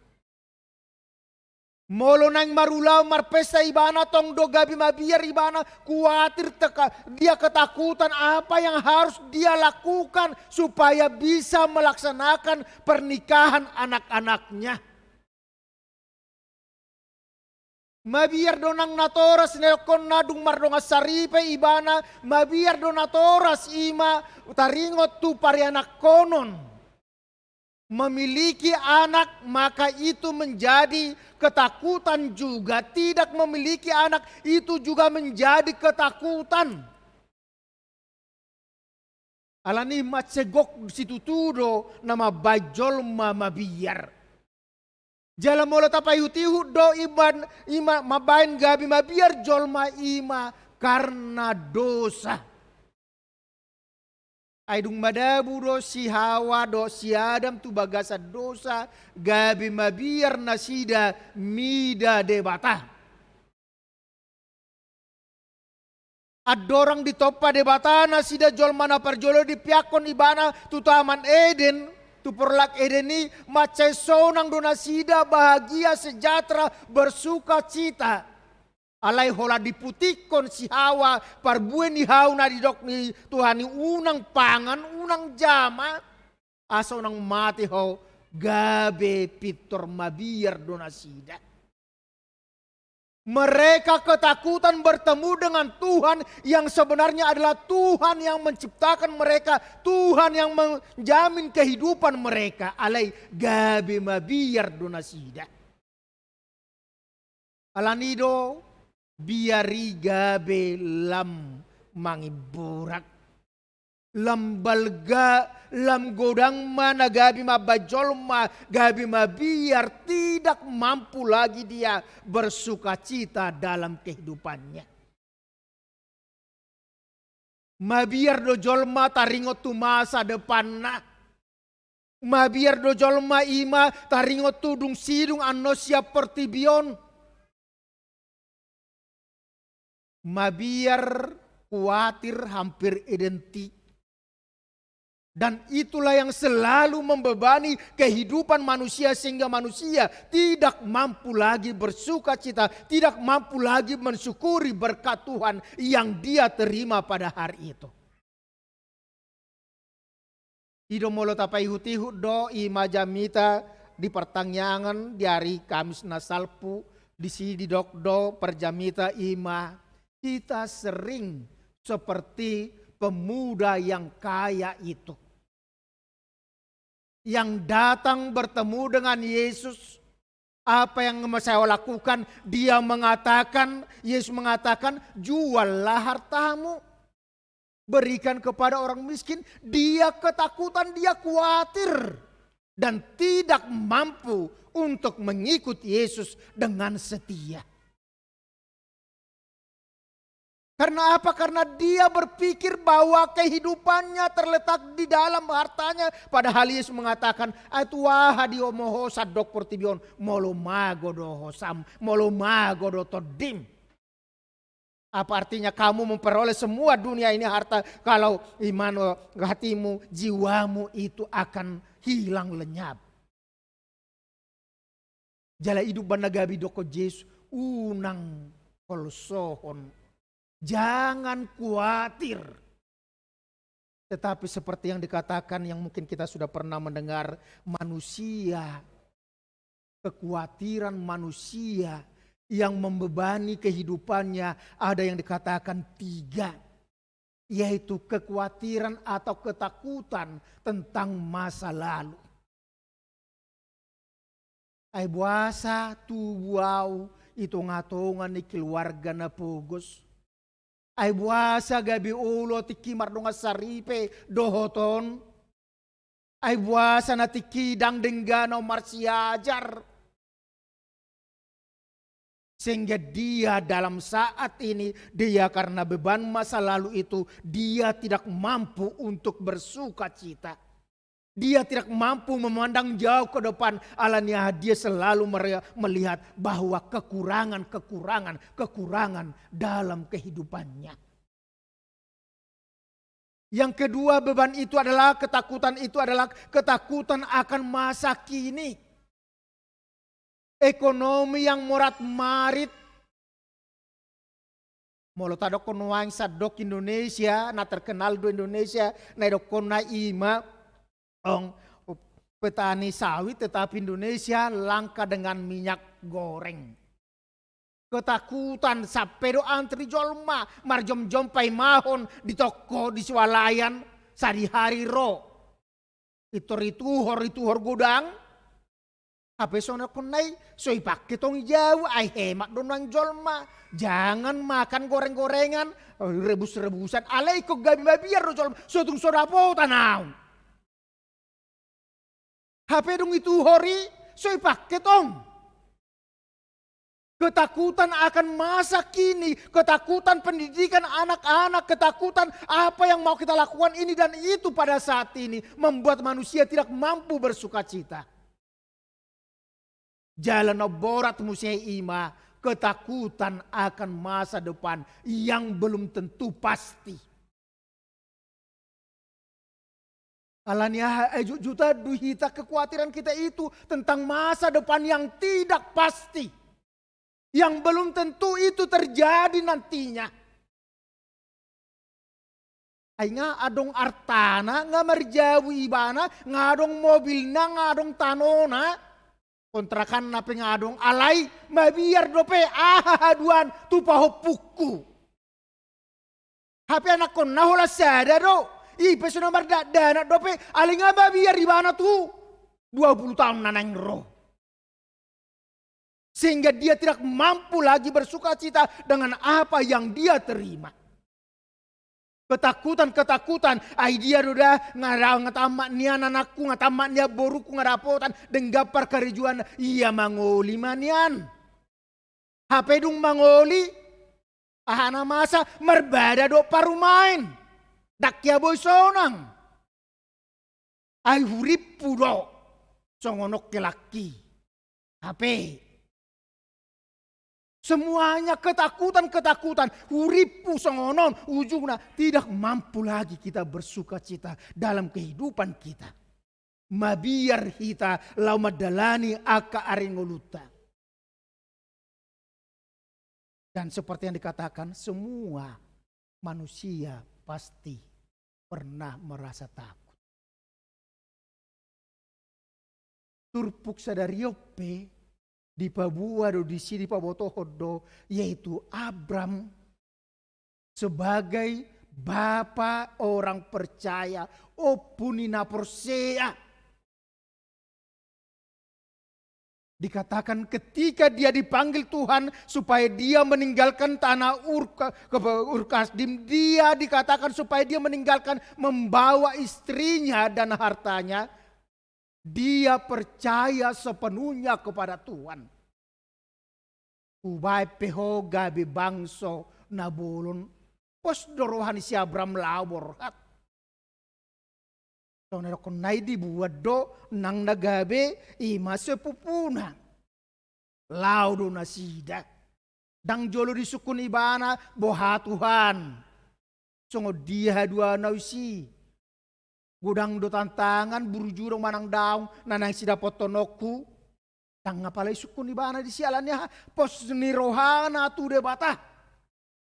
Molo naeng marulaon marpesta ibana, tong do gabe mabiar ibana, kuatir teka-, dia ketakutan apa yang harus dia lakukan supaya bisa melaksanakan pernikahan anak-anaknya. Mabiar do nang natoras, na didokkonna dung mardongan saripe ibana, mabiar do natoras i ma taringot tu parianakhonon. Memiliki anak, maka itu menjadi ketakutan juga. Tidak memiliki anak, itu juga menjadi ketakutan. Alani mansai gok situtu do na mambaen jolma mabiar. Jala molo tapaihutihut do i ma, i ma mambaen gabe mabiar jolma i ma karna dosa. Ai dung madabu do si Hawa dohot si Adam tu bagasan dosa, gabe mabiar nasida mida Debata. Andorang ditompa Debata nasida jolma na parjolo, dipeakhon ibana tu Taman Eden, tu porlak Eden i, mansai sonang do nasida, bahagia, sejahtera, bersukacita. Alai holan diputikkon si Hawa, parbue ni hau na didok ni Tuhan i, unang pangan, unang jama, asa unang mate ho, gabe pintor mabiar do nasida. Mereka ketakutan bertemu dengan Tuhan yang sebenarnya adalah Tuhan yang menciptakan mereka, Tuhan yang menjamin kehidupan mereka. Alai gabe mabiar do nasida. Alani do biar i gabe lam mangimburak. Lam balga, lam godang ma na gabe mambahen jolma, gabe mabiar, tidak mampu lagi dia bersukacita dalam kehidupannya. Mabiar do jolma taringot tu masa depanna. Mabiar do jolma i ma taringot tu dung sidung annon sian portibi on. Mabiar, kuatir hampir identik. Dan itulah yang selalu membebani kehidupan manusia, sehingga manusia tidak mampu lagi bersukacita, tidak mampu lagi mensyukuri berkat Tuhan yang dia terima pada hari itu. I do molo tapaihut-ihut do i ma jamita di partangiangan di ari Kamis na salpu, disi didok do parjamita i ma, kita sering seperti pemuda yang kaya itu. Yang datang bertemu dengan Yesus, apa yang mau saya lakukan? Dia mengatakan, Yesus mengatakan, "Juallah hartamu, berikan kepada orang miskin." Dia ketakutan, dia khawatir, dan tidak mampu untuk mengikut Yesus dengan setia. Karena apa? Karena dia berpikir bahwa kehidupannya terletak di dalam hartanya. Padahal Yesus mengatakan, "Ai tu aha diomo ho sandok portibi on, molo mago do hosam, molo mago do tondim." Apa artinya kamu memperoleh semua dunia ini harta, kalau iman, hatimu, jiwamu itu akan hilang lenyap? Jala i do umbahen na gabe didokkon Jesus, unang holsohon, jangan khawatir. Tetapi seperti yang dikatakan, yang mungkin kita sudah pernah mendengar, manusia, kekhawatiran manusia yang membebani kehidupannya ada yang dikatakan tiga, yaitu kekhawatiran atau ketakutan tentang masa lalu. Ai boasa tubu au i tonga-tonga ni keluarga na pogos? Ai boasa gabe olo tingki mardongan saripe dohot on? Ai boasa na tingki ndang denggan au marsiajar? Sehingga dia dalam saat ini, dia karena beban masa lalu itu, dia tidak mampu untuk bersukacita. Dia tidak mampu memandang jauh ke depan, alani aha dia selalu mere-, melihat bahwa kekurangan, kekurangan, kekurangan dalam kehidupannya. Yang kedua, beban itu adalah, ketakutan itu adalah ketakutan akan masa kini. Ekonomi yang morat-marit. Molo tadokkon nuaeng sandok Indonesia, na terkenal do Indonesia, na didokkonna i ma, ong, petani sawit, tetapi Indonesia langka dengan minyak goreng. Ketakutan, sampe do antri jolma marjomjom paimahon di toko, di swalayan, sadihari ro. Pintor ituhor, ituhor godang. Hape songon na i, so ipangke tong i jabu, ai hemat do nuaeng jolma. Jangan makan goreng-gorengan, rebus-rebusan, alai ingkon gabe mabiar do jolma, so tung so dapotan au. Hape dung ituhor i, so ipangke tong. Ketakutan akan masa kini, ketakutan pendidikan anak-anak, ketakutan apa yang mau kita lakukan ini dan itu pada saat ini membuat manusia tidak mampu bersukacita. Jala na borat muse i ma ketakutan akan masa depan yang belum tentu pasti. Alani aha, ai jotjot do hita, kekhawatiran kita itu tentang masa depan yang tidak pasti, yang belum tentu itu terjadi nantinya. Ai nga adong artana, nga marjabu ibana, nga adong mobilna, nga adong tanona, kontrakanna pe nga adong, alai mabiar dope aha haduan tu pahompungku. Hape anakkonna holan sada do, i pe so na mardakdanak dope, alai nga mabiar ibana tu dua puluh taon na naeng ro. Sehingga dia tidak mampu lagi bersukacita dengan apa yang dia terima. Ketakutan-ketakutan, ai dia do da, nga ra, nga tammat nian anakku, nga tammat nian borungku, nga dapotan, denggan parkarejoan, ia mangoli ma nian. Hape dung mangoli, aha na masa, marbada do parumaen. Ndang hea boi sonang. Ai hurimpu do, songon on helangki. Hape. Semuanya ketakutan-ketakutan, hurimpu songon on, ujungna tidak mampu lagi kita bersukacita dalam kehidupan kita. Mabiar hita laho mandalani angka ari ngolunta. Dan seperti yang dikatakan, semua manusia pasti pernah merasa takut. Turpuk sadari on pe dipaboa do disi, dipabotohon do, yaitu Abram sebagai bapa orang percaya, ompu ni na porsea. Dikatakan ketika dia dipanggil Tuhan supaya dia meninggalkan tanah Ur, ke, ke, Ur Kasdim, dia dikatakan supaya dia meninggalkan, membawa istrinya dan hartanya, dia percaya sepenuhnya kepada Tuhan. Hubaen pe ho gabe bangso na bolon, pos do roha ni si Abram laho borhat. Songon na didokkon nai, dibuat do nang na gabe i ma sipupuna. Laho do nasida. Ndang jolo disungkun ibana, boha Tuhan. Songon dia haduan ahu disi. Godang do tantangan, burju do manang daong, na naeng sidapothononku. Ndang apala disungkun ibana disi, alani aha? Pos ni rohana tu Debata.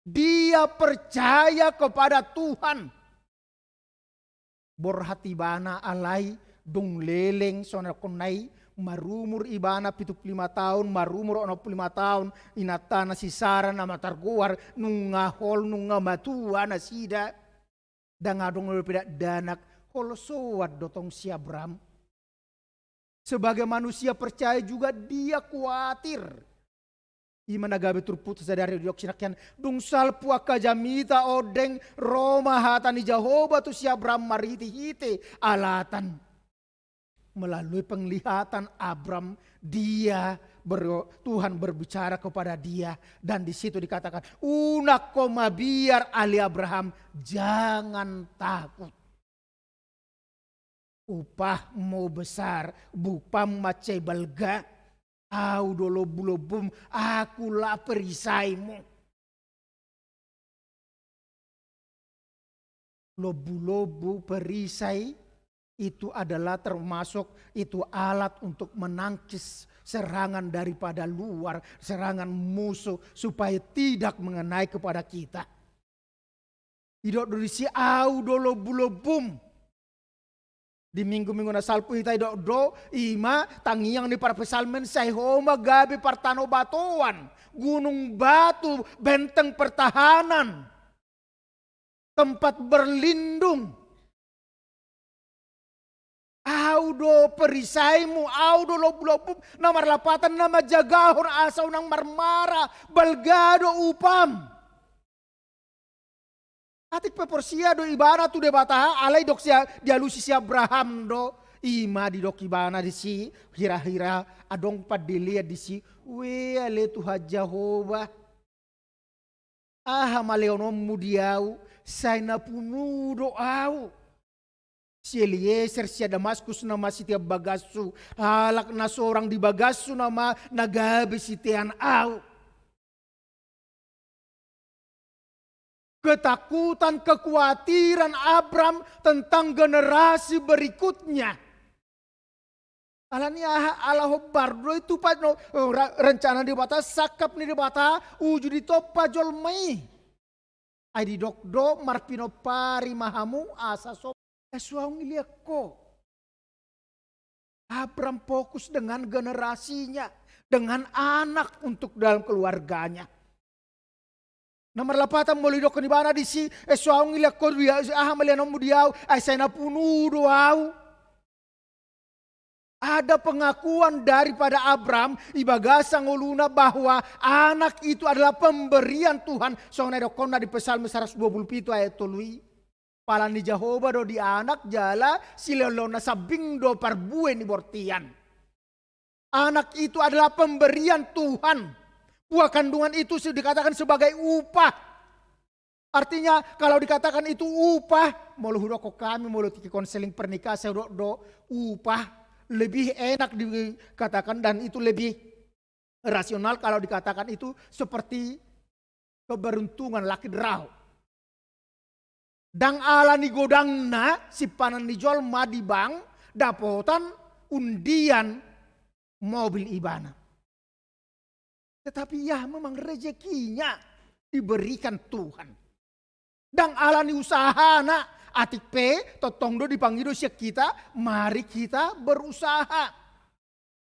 Dia percaya kepada Tuhan. Borhat ibana alai dung leleng, songon na didokkon nai, marumur ibana pitu pulu lima taon, marumur onom pulu lima taon, inantana si Sara nama targoar, nunga hol, nunga matua nasida. Ndang adong dope dakdanak, holsoan do tong si Abram. Sebagai manusia percaya juga dia kuatir. I ma na gabe turpukta sadari on, didok sinangkian, dung salpu angka jamita ondeng, ro ma hata ni Jahowa tu si Abram marhitehite alatan. Melalui penglihatan Abram, dia ber-, Tuhan berbicara kepada dia, dan di situ dikatakan, unang ho mabiar ale Abraham, jangan takut. Upahmu besar, upam mansai balga, ahu do lombulombum, aku laho perisaimu. Lombulombu, perisai, itu adalah termasuk itu alat untuk menangkis serangan daripada luar, serangan musuh, supaya tidak mengenai kepada kita. Didok do disi, ahu do lombulombum. Di minggu-minggu na salpu hita didok do, i ma tangiang ni parpsalmen, sai ho ma gabe partanobatoan, gunung batu, benteng pertahanan, tempat berlindung. Ahu do perisaimu, ahu do lombulombum, na marlapatan na manjagahon asa unang marmara, balga do upam. Atik pe porsea do ibana tu Debata, alai didok si A-, dialusi si Abraham do, i ma didok ibana disi, hira-hira adong pandelean disi, ue ale Tuhan Jahowa. Aha ma lehononmu di ahu, sai na punu do ahu. Si Eliezer sian Damaskus nama sitean bagashu, halak na sorang di bagashu nama na gabe sitean ahu. Ketakutan, kekhawatiran Abram tentang generasi berikutnya. Alani aha? Ala hombar do i tupa, no, ra-, rencana ni Debata, sangkap ni Debata, uju ditompa jolma i. Ai didok do, marpinompari ma hamu asa so, eh, so ahu ngiliat ho. Abram fokus dengan generasinya, dengan anak untuk dalam keluarganya. Na marlapatan molo didokkon ibana disi, eh, so ahu ngiliat ho, aha ma lehononmu di ahu, ai sai na punu do ahu. Ada pengakuan daripada Abraham di bagasan ngoluna bahwa anak itu adalah pemberian Tuhan. Songon na didokkonna di Psalmen seratus dua puluh pitu ayat tolu i. Pala ni Jahowa do di anak jala silehonlehonna sambing do parbue ni bortian. Anak itu adalah pemberian Tuhan. Buah kandungan itu se-, dikatakan sebagai upah. Artinya, kalau dikatakan itu upah, molo hudokkon hami, molo tingki konseling pernikahan, sai hudok do upah, lebih enak dikatakan, dan itu lebih rasional kalau dikatakan itu seperti keberuntungan, lucky draw. Ndang ala ni godangna simpanan ni jolma di bank dapotan undian mobil ibana. Tetapi ya, memang rezekinya diberikan Tuhan. Ndang ala ni usahana, atik pe tongtong do dipangido sian hita, mari kita berusaha.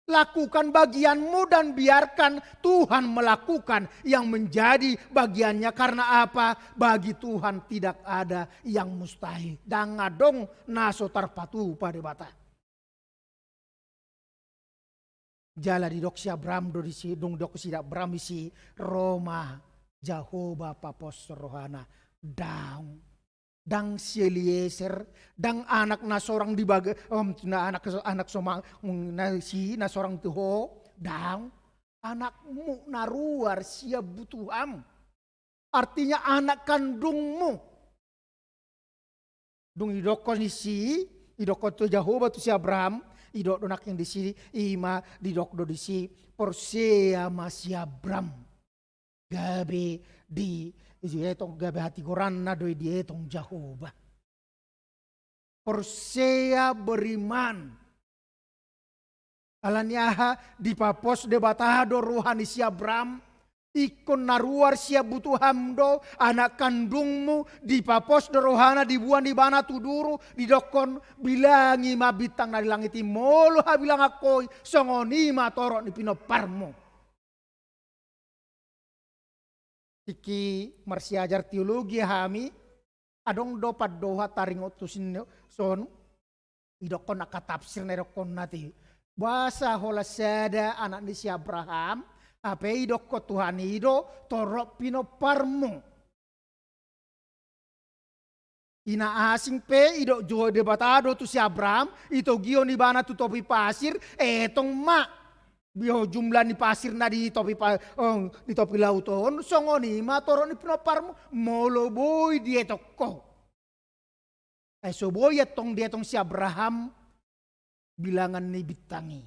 Lakukan bagianmu dan biarkan Tuhan melakukan yang menjadi bagiannya. Karena apa? Bagi Tuhan tidak ada yang mustahil. Ndang adong na so tarpatupa Debata. Jala didok si Abraham do disi, dung didok si Abraham disi, ro ma Jahowa papos rohana. Daong. Ndang si Eliezer, ndang anak na sorang di baga-, em, na anak, anak somang, na si, na sorang tu ho, daong. Anakmu na ruar sian butuham. Artinya anak kandungmu. Dung didokkon disi, didokkon tu Jahowa tu si Abraham, didok do nangkin disi, ima didok do disi, porsea ma si Abraham. Gabe di, dietong, gabe hatigoranna do i dietong Jahowa. Porsea, beriman. Ala ni aha? Dipapos Debata do roha ni si Abraham. Ingkon na ruar sian butuham do anak kandungmu, dipapos do rohana, diboan ibana tu duru, didokkon, bilangi ma bintang na di langit i, molo habilangan ho i, songon i ma torop ni pinomparmu. Tingki marsiajar teologi hami, adong do pandohan taringot tu si on, didokkon angka tafsir na didokkon nati. Boasa holan sada anak ni si Abraham, hape didokkon Tuhan i do torop pinomparmu. Ina asing pe didok jo Debata do tu si Abraham, ditogihon ibana tu topi pasir, etong ma. Bia ho jumlah ni pasir na di topi pa-, ong, di topi laut on, songon i ma torop ni pinomparmu, molo boi dietong ho. Ai so boi antong dietong si Abraham bilangan ni bintang i.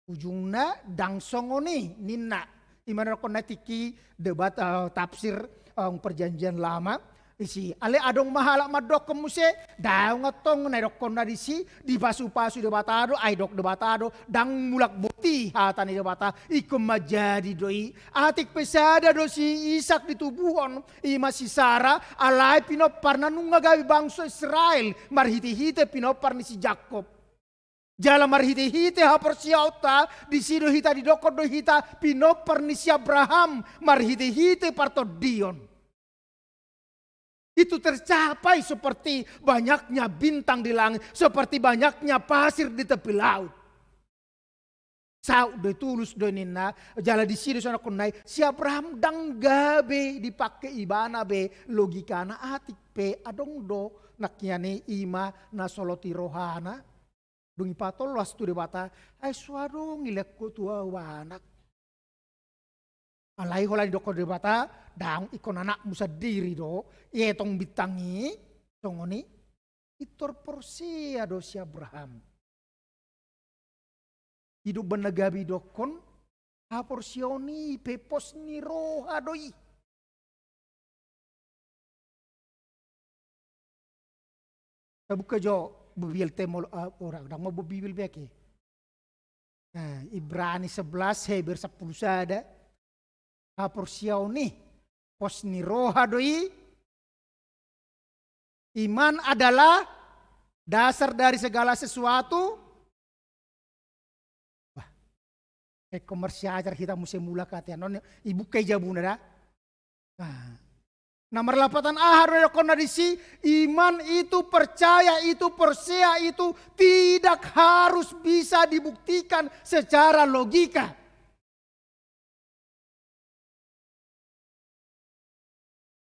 Ujungna ndang songon i ninna. I ma na didokkon na tingki debat, eh, tafsir, eh, Perjanjian Lama. Disi, alai adong ma halak mandokkon muse, daong antong na didokkon na disi, dipasupasu Debata do, ai didok Debata do, ndang mulak boti hata ni Debata, ingkon manjadi do i. Atik pe sada do si Ishak ditubuhon, i ma si Sara, alai pinomparna nunga gabe bangso Israel, marhitehite pinompar ni si Jakob. Jala marhitehite haporseaonta, disi do hita, didokkon do hita pinompar ni si Abraham, marhitehite partondion. Itu tercapai seperti banyaknya bintang di langit, seperti banyaknya pasir di tepi laut. Saut do i, tulus do i ninna, jala disi do songon na didokkon na i, si Abraham ndang gabe dipangke ibana be logikana, atik pe adong do nangkining i ma na solot di rohana. Dung dipatolhas tu Debata, ai so adong dilehon ho tu ahu anak. Alai holan didok Debata, daong, ingkon anakmu sandiri do, dietong bintang i, songon i, pintor porsea do si Abraham. Di do umbahen na gabe didokkon, haporseaon i pe pos ni roha do i. Tabuka jo Bibelta molo, ah, ora, ndang ma bo Bibel be ake. Nah, Ibrani sebelas, Heber sampulu sada. Haporseaon i pos ni roha do i. Iman adalah dasar dari segala sesuatu. Wah, ingkon marsiajar hita muse mulak ate, annon dibuka i jabuna da. Nah, Na marlapatan aha do na didokkonna disi? Iman itu, percaya itu, porsea itu tidak harus bisa dibuktikan secara logika.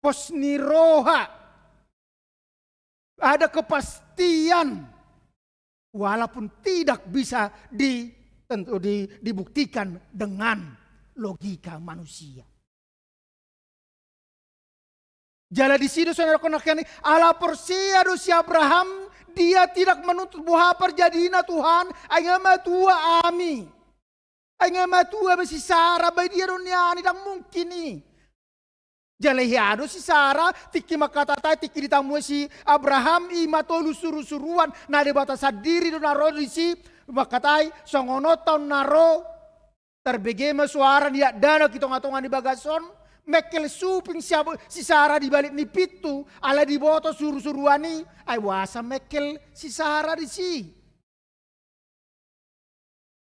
Pos ni roha, ada kepastian, walaupun tidak bisa di, tentu di, dibuktikan dengan logika manusia. Jala disi do songon na didokkon nangkin i, ala porsea do si Abraham, dia tidak menuntut boha parjadina Tuhan, ai nga matua ami. Ai nga matua be si Sara, baen dia do nian i, ndang mungkin i. Jala hea do si Sara, tingki mangkatai, tingki ditamue si Abraham, i ma tolu surusuruan, na Debata sandiri do na ro disi, mangkatai, songon on taon na ro, tarbege ma soara ni dakdanak i tongatonga ni bagas on, mengkel suping si Ab-, si Sara di balik ni pintu, ala diboto surusuruan i, ai boasa mengkel si Sara disi.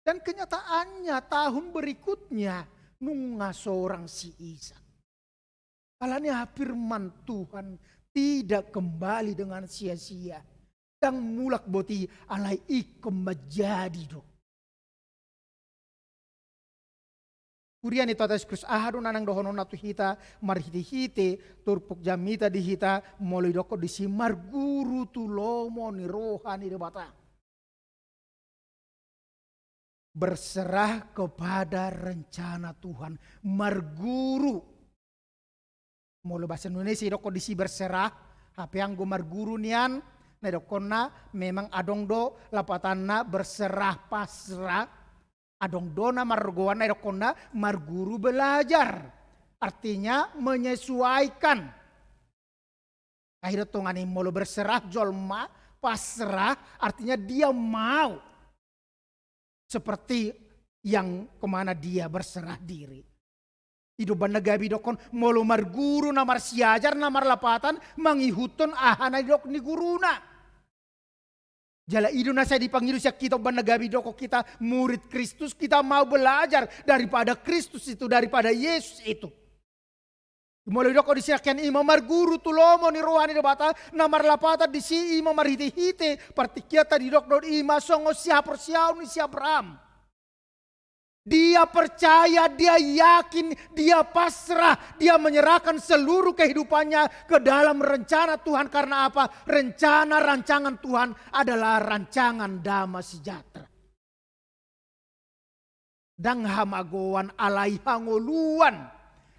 Dan kenyataannya, tahun berikutnya nunga sorang si Isak. Alani aha? Firman Tuhan tidak kembali dengan sia-sia. Ndang mulak boti, alai ingkon manjadi do. Huria ni Tuhanta Jesus Kristus, aha do na naeng dohononna tu hita marhitehite turpuk jamita di hita, molo didokkon disi marguru tu lomo ni roha ni Debata. Berserah kepada rencana Tuhan, marguru. Molo bahasa Indonesia didokkon disi berserah, hape anggo marguru nian, na didokkonna memang adong do lapatanna berserah pasrah, adong do na margoan na didokkonna marguru belajar. Artinya menyesuaikan. Akhirna tongan i molo berserah jolma, pasrah, artinya dia mau seperti yang kemana dia berserah diri. I do umbahen na gabe didokkon, molo marguru na marsiajar, na marlapatan, mangihuthon aha na didok ni guruna. Jala i do na sai dipangido sian hita umbahen na gabe didokkon hita murid Kristus, kita mau belajar daripada Kristus itu, daripada Yesus itu. Molo didokkon disi nangkin i, i ma marguru tu lomo ni roha ni Debata, na marlapatan disi i ma marhitehite partingkianta didok do i ma songon sihaporseaon ni si Abraham. Dia percaya, dia yakin, dia pasrah, dia menyerahkan seluruh kehidupannya ke dalam rencana Tuhan. Karena apa? Rencana rancangan Tuhan adalah rancangan damai sejahtera. Ndang hamagoan, alai hangoluan.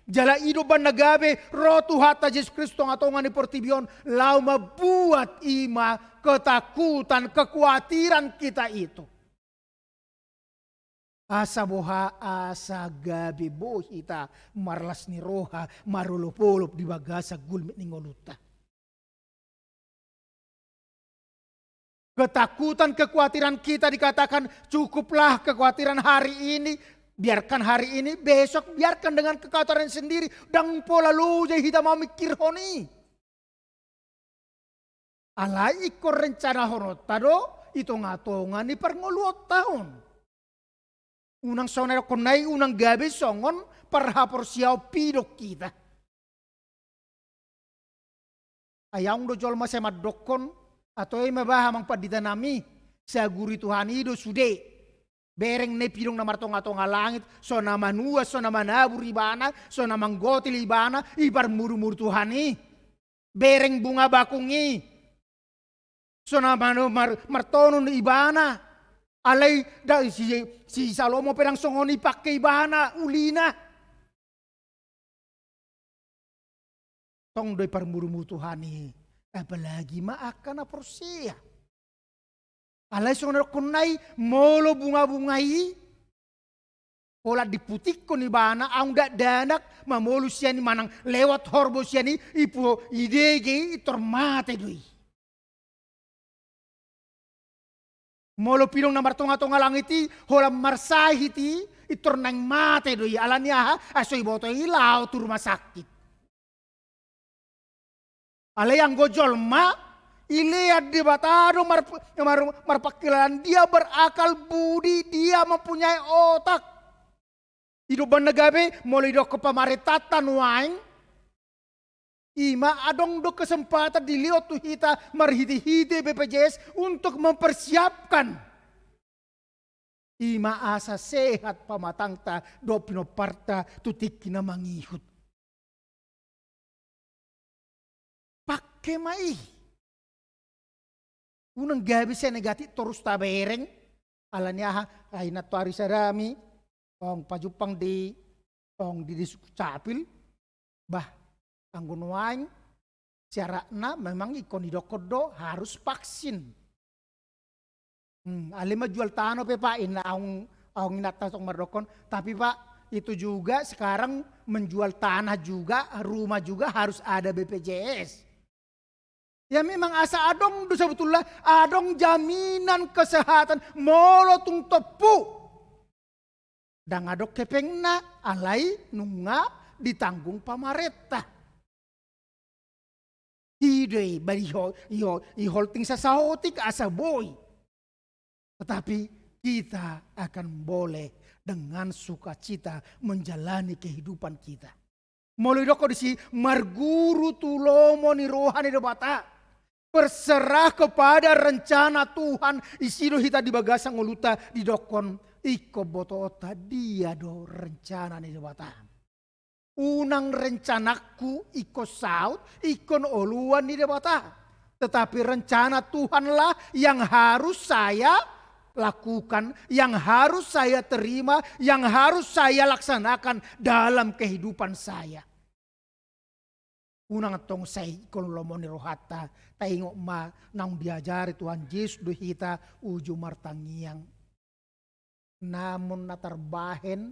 Jala i do umbahen na gabe ro Tuhanta Jesus Kristus tongatonga ni portibi on, laho mambuat i ma ketakutan, kekuatiran kita itu. Asa boha? Asa gabe boi hita marlas ni roha, marolopolop di bagasan gulmit ni ngolunta. Ketakutan, kekhawatiran kita dikatakan, "Cukuplah kekhawatiran hari ini, biarkan hari ini, besok biarkan dengan kekhawatiran sendiri." Ndang pola loja hita mamingkirhon i. Alai ingkon rencanahononta do i tongatonga ni parngoluonta on. Unang songon na didokkon nai, unang gabe songon parhaporseaon pidong hita. Ai adong do jolma sai mandokkon, "Ato i ma bah, amang pandita nami, saguru Tuhan i do sude." Bereng na i pidong na martongatonga langit, so na manuan, so na manabur ibana, so na manggotil ibana, i parmurumuru Tuhan i. Bereng bunga bakung i. So na manu-, mar-, martonun ibana. Alai da, si, si Salomo pe ndang songon i pangke ibana ulina. Tong do i parmurumuru Tuhan i, apalagi ma angka na porsea. Alai songon na didokkon nai, molo bungabunga i, holan diputikkon ibana, adong dakdanak mamolus sian i manang lewat horbo sian i, ipu-, idege i, intor mate do i. Molo pidong na martongatonga langit i, holan marsahit i, intor naeng mate do i. Alani aha? Ai so diboto i laho tu rumah sakit. Alai anggo jolma, dilean Debata do mar-, mar-, marpangkilalaan, dia berakal budi, dia mempunyai otak. I do umbahen na gabe, molo didokkon pamarentanta nuaeng, I ma adong do kesempatan dilehon tu hita marhite-hite B P J S untuk mempersiapkan. I ma asa sehat pamatangta dohot pinomparta tu tingki na mangihut. Pake ma i. Unang gabe sai negatif torus tabereng. Alani aha, ai nantoari sada hami, tong pajumpang di, tong di Dishub Capil. Bah, anggo nuaeng syaratna memang ingkon didokkon do harus vaksin. Hmm, alai manjual tanah pe, Pak, inna aung, aung inanta tong mardokkon. Tapi, Pak, itu juga sekarang menjual tanah juga, rumah juga harus ada B P J S. Ya memang asa adong do sebetulnya, adong jaminan kesehatan molo tung tompu. Ndang adong hepengna, alai nunga ditanggung pamarenta. I do i, ba i ho-, i ho-, i holting sasaotik asa boi. Tetapi kita akan boleh dengan sukacita menjalani kehidupan kita. Molo didokkon disi, marguru tu lomo ni roha ni Debata. Berserah kepada rencana Tuhan, disi do hita di bagasan ngolunta didokkon, ingkon botoonta dia do rencana ni Debata. Unang rencanangku ingkon saut, ingkon oloan ni Debata. Tetapi rencana Tuhanlah yang harus saya lakukan, yang harus saya terima, yang harus saya laksanakan dalam kehidupan saya. Unang tong sai ingkon lomo ni rohanta, taingot ma naung diajari Tuhan Jesus do hita uju martangiang. Namun na tarbahen,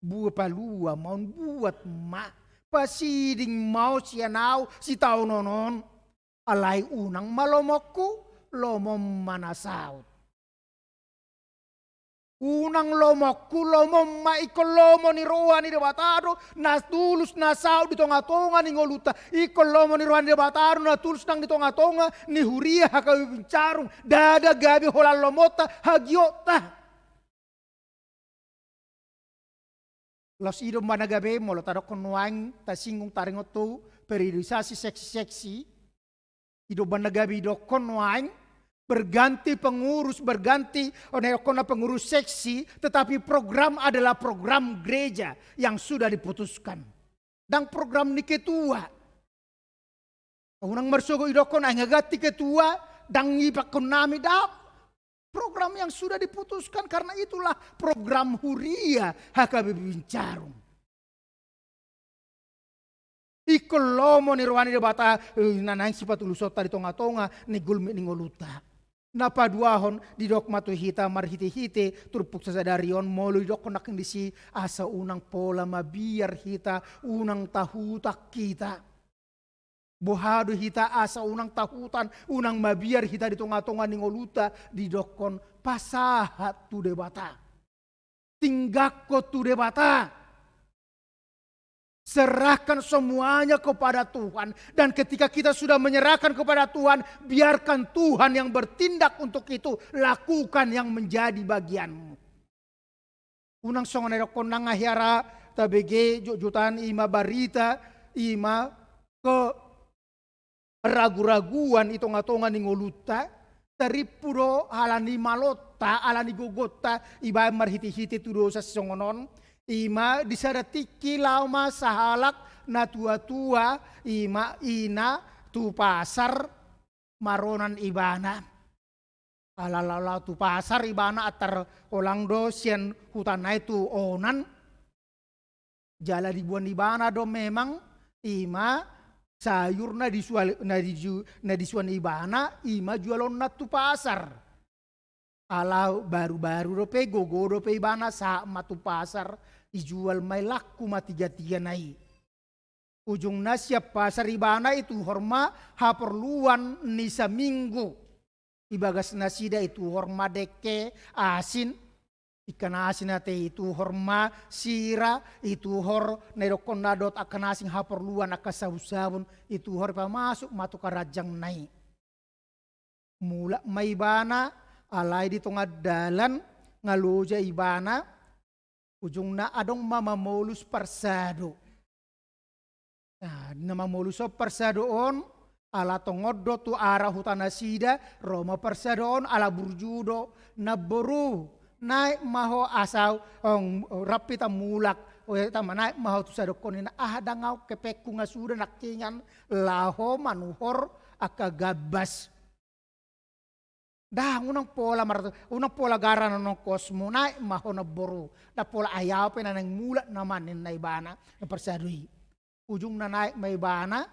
bua palua ma on, buat ma, pasiding ma on sian ahu sitaonon on. Alai unang ma lomongku, lomom ma na saut. Unang lomongku, lomom ma, ingkon lomo ni roha ni Debata do na tulus na saut di tongatonga ni ngolunta. Ingkon lomo ni roha ni Debata do na tulus nang di tongatonga ni huria H K B P Bincarung. Ndada gabe holan lomonta, hagiotta. Laos i do umbahen na gabe, molo tadokkon nuaeng, tasinggung taringot tu periodisasi seksi-seksi. I do umbahen na gabe didokkon nuaeng, berganti pengurus, berganti, oh, na didokkonna pengurus seksi, tetapi program adalah program gereja yang sudah diputuskan. Ndang program ni ketua. Unang marsogot didokkon, ai nga ganti ketua, ndang ipakkon nami, ndang. Program yang sudah diputuskan, karena itulah program huria H K B P Bincarung. Ingkon lomo ni roha ni Debata, eh, na naeng sipatulusonta di tongatonga ni gulmit ni ngolunta. Na paduahon, didok ma tu hita marhitehite turpuk sadari on, molo didokkon nangkin disi, asa unang pola mabiar hita, unang tahutan hita. Boha do hita asa unang tahutan, unang mabiar hita di tongatonga ni ngolunta? Didokkon pasahat tu Debata. Tinggalkon tu Debata. Serahkan semuanya kepada Tuhan. Dan ketika kita sudah menyerahkan kepada Tuhan, biarkan Tuhan yang bertindak untuk itu. Lakukan yang menjadi bagianmu. Unang songon na didokkon nang ahi ara tabege jotjotan, i ma barita, i ma keragu-raguan i tongatonga ni ngolunta, tarimpu do ala ni malonta, ala ni gogonta, ibaen marhitehite tudosan songon on, i ma di sada tingki laho ma sahalak na tua-tua, i ma ina tu pasar, maronan ibana. Ala laho tu pasar ibana antar holan do sian huta nai tu onan. Jala diboan ibana do memang i ma sayur na disual-, na diju-, na disuan ibana, i ma jualonna tu pasar. Ala baru-baru dope, gogo dope ibana, sahat ma tu pasar, dijual ma i, laku ma tiga-tiga na i. Ujungna sian pasar ibana ituhor ma haporluan ni saminggu. Di bagas nasida ituhor ma dengke, asin, ikan asin ate, ituhor ma sira, ituhor na didokkon na dohot angka na asing haporluan, angka sabun-sabun, ituhor, pamasuk ma tu karanjang na i. Mulak ma ibana, alai di tonga dalan nga loja ibana, ujungna adong ma mamolus parsadu. Nah, na mamolus on parsado on, ala tongon do tu arah huta nasida, ro ma parsado on ala burju do, namboru, naek ma ho asa, ong, rap hita mulak, o ya tama naek ma ho tu sadokon ninna, aha ndang au kepengku nga suda nangkiningan laho manuhor angka gambas. Ndang, unang pola mar-, unang pola gara na nongkosmu, naek ma ho namboru. Ndang pola ai au pe na naeng mulak nama ninna ibana, na parsado i. Ujungna naek ma ibana,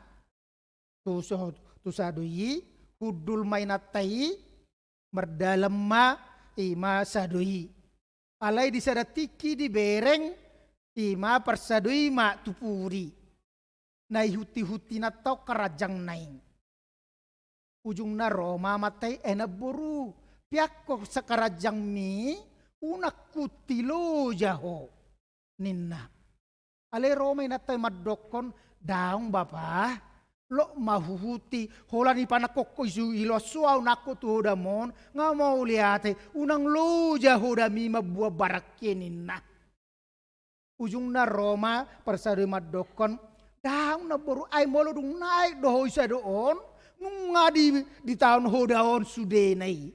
tu so-, tu sado i, hundul ma inanta i, mardalan ma, i ma sado i. Alai di sada tingki dibereng, i ma parsado i ma tu pudi. Na ihunti-hunti inanta on karanjangna i. Ujungna ro ma amanta i, e namboru, peakkon sakaranjangmi, unang hunti loja ho, ninna. Alai ro ma inanta i mandokkon, daong bapa, lok ma huhunti, holan i panangkok ho isu ilos ho au nangkok tu hodam on, nga mauliate, unang loja hodami mamboan barang i ninna. Ujungna ro ma parsado i mandokkon, daong namboru, ai molo dung naek do ho i sado on, nunga di, ditaon hoda on sudena i.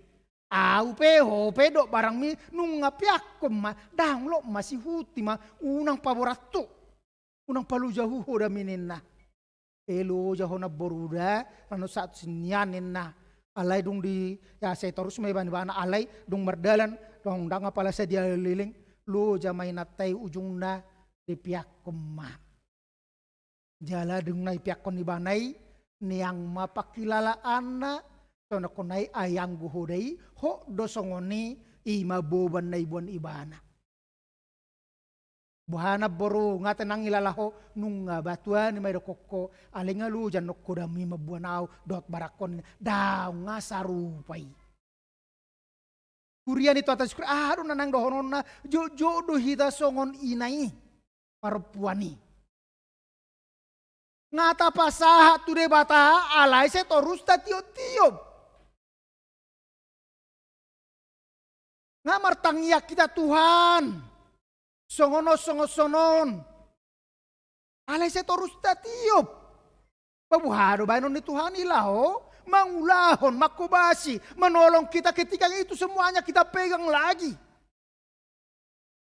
Au pe, ho pe, dohot barangmi, nunga peakkon ma, daong lok ma sihunti ma, unang paborat tu, unang paloja ho hodami ninna. E loja ho namboru da, nano saat sinian ninna. Alai dung di, ya, sai torus ma ibana, ibana alai dung mardalan, dung ndang apala sadia leleng, loja ma inanta i ujungna dipeakkon ma. Jala dung na dipeakkon ibana i, neang ma pangkilalaanna, sonangkon ai anggo hoda i, hot do songon i, i ma boban na iboan ibana. Boha namboru, nga tenang ilala ho, nunga batuan i ma idokkon ho, alai nga loja nangkok hodami mamboan au, dohot barangkon, daong nga sarupa i. Huria ni Tuhanta Jesus Kristus, aha do na naeng dohononna, jotjot do hita songon ina i, parompuan i. Nga tapasahat tu Debata, alai sai torus tatioptiop. Nga martangiang hita Tuhan. Songon on, songon sonon. Alai sai torus tatiop. Ba boha do baenon ni Tuhan i laho mangulahon, manghobasi, menolong kita ketika itu semuanya kita pegang lagi.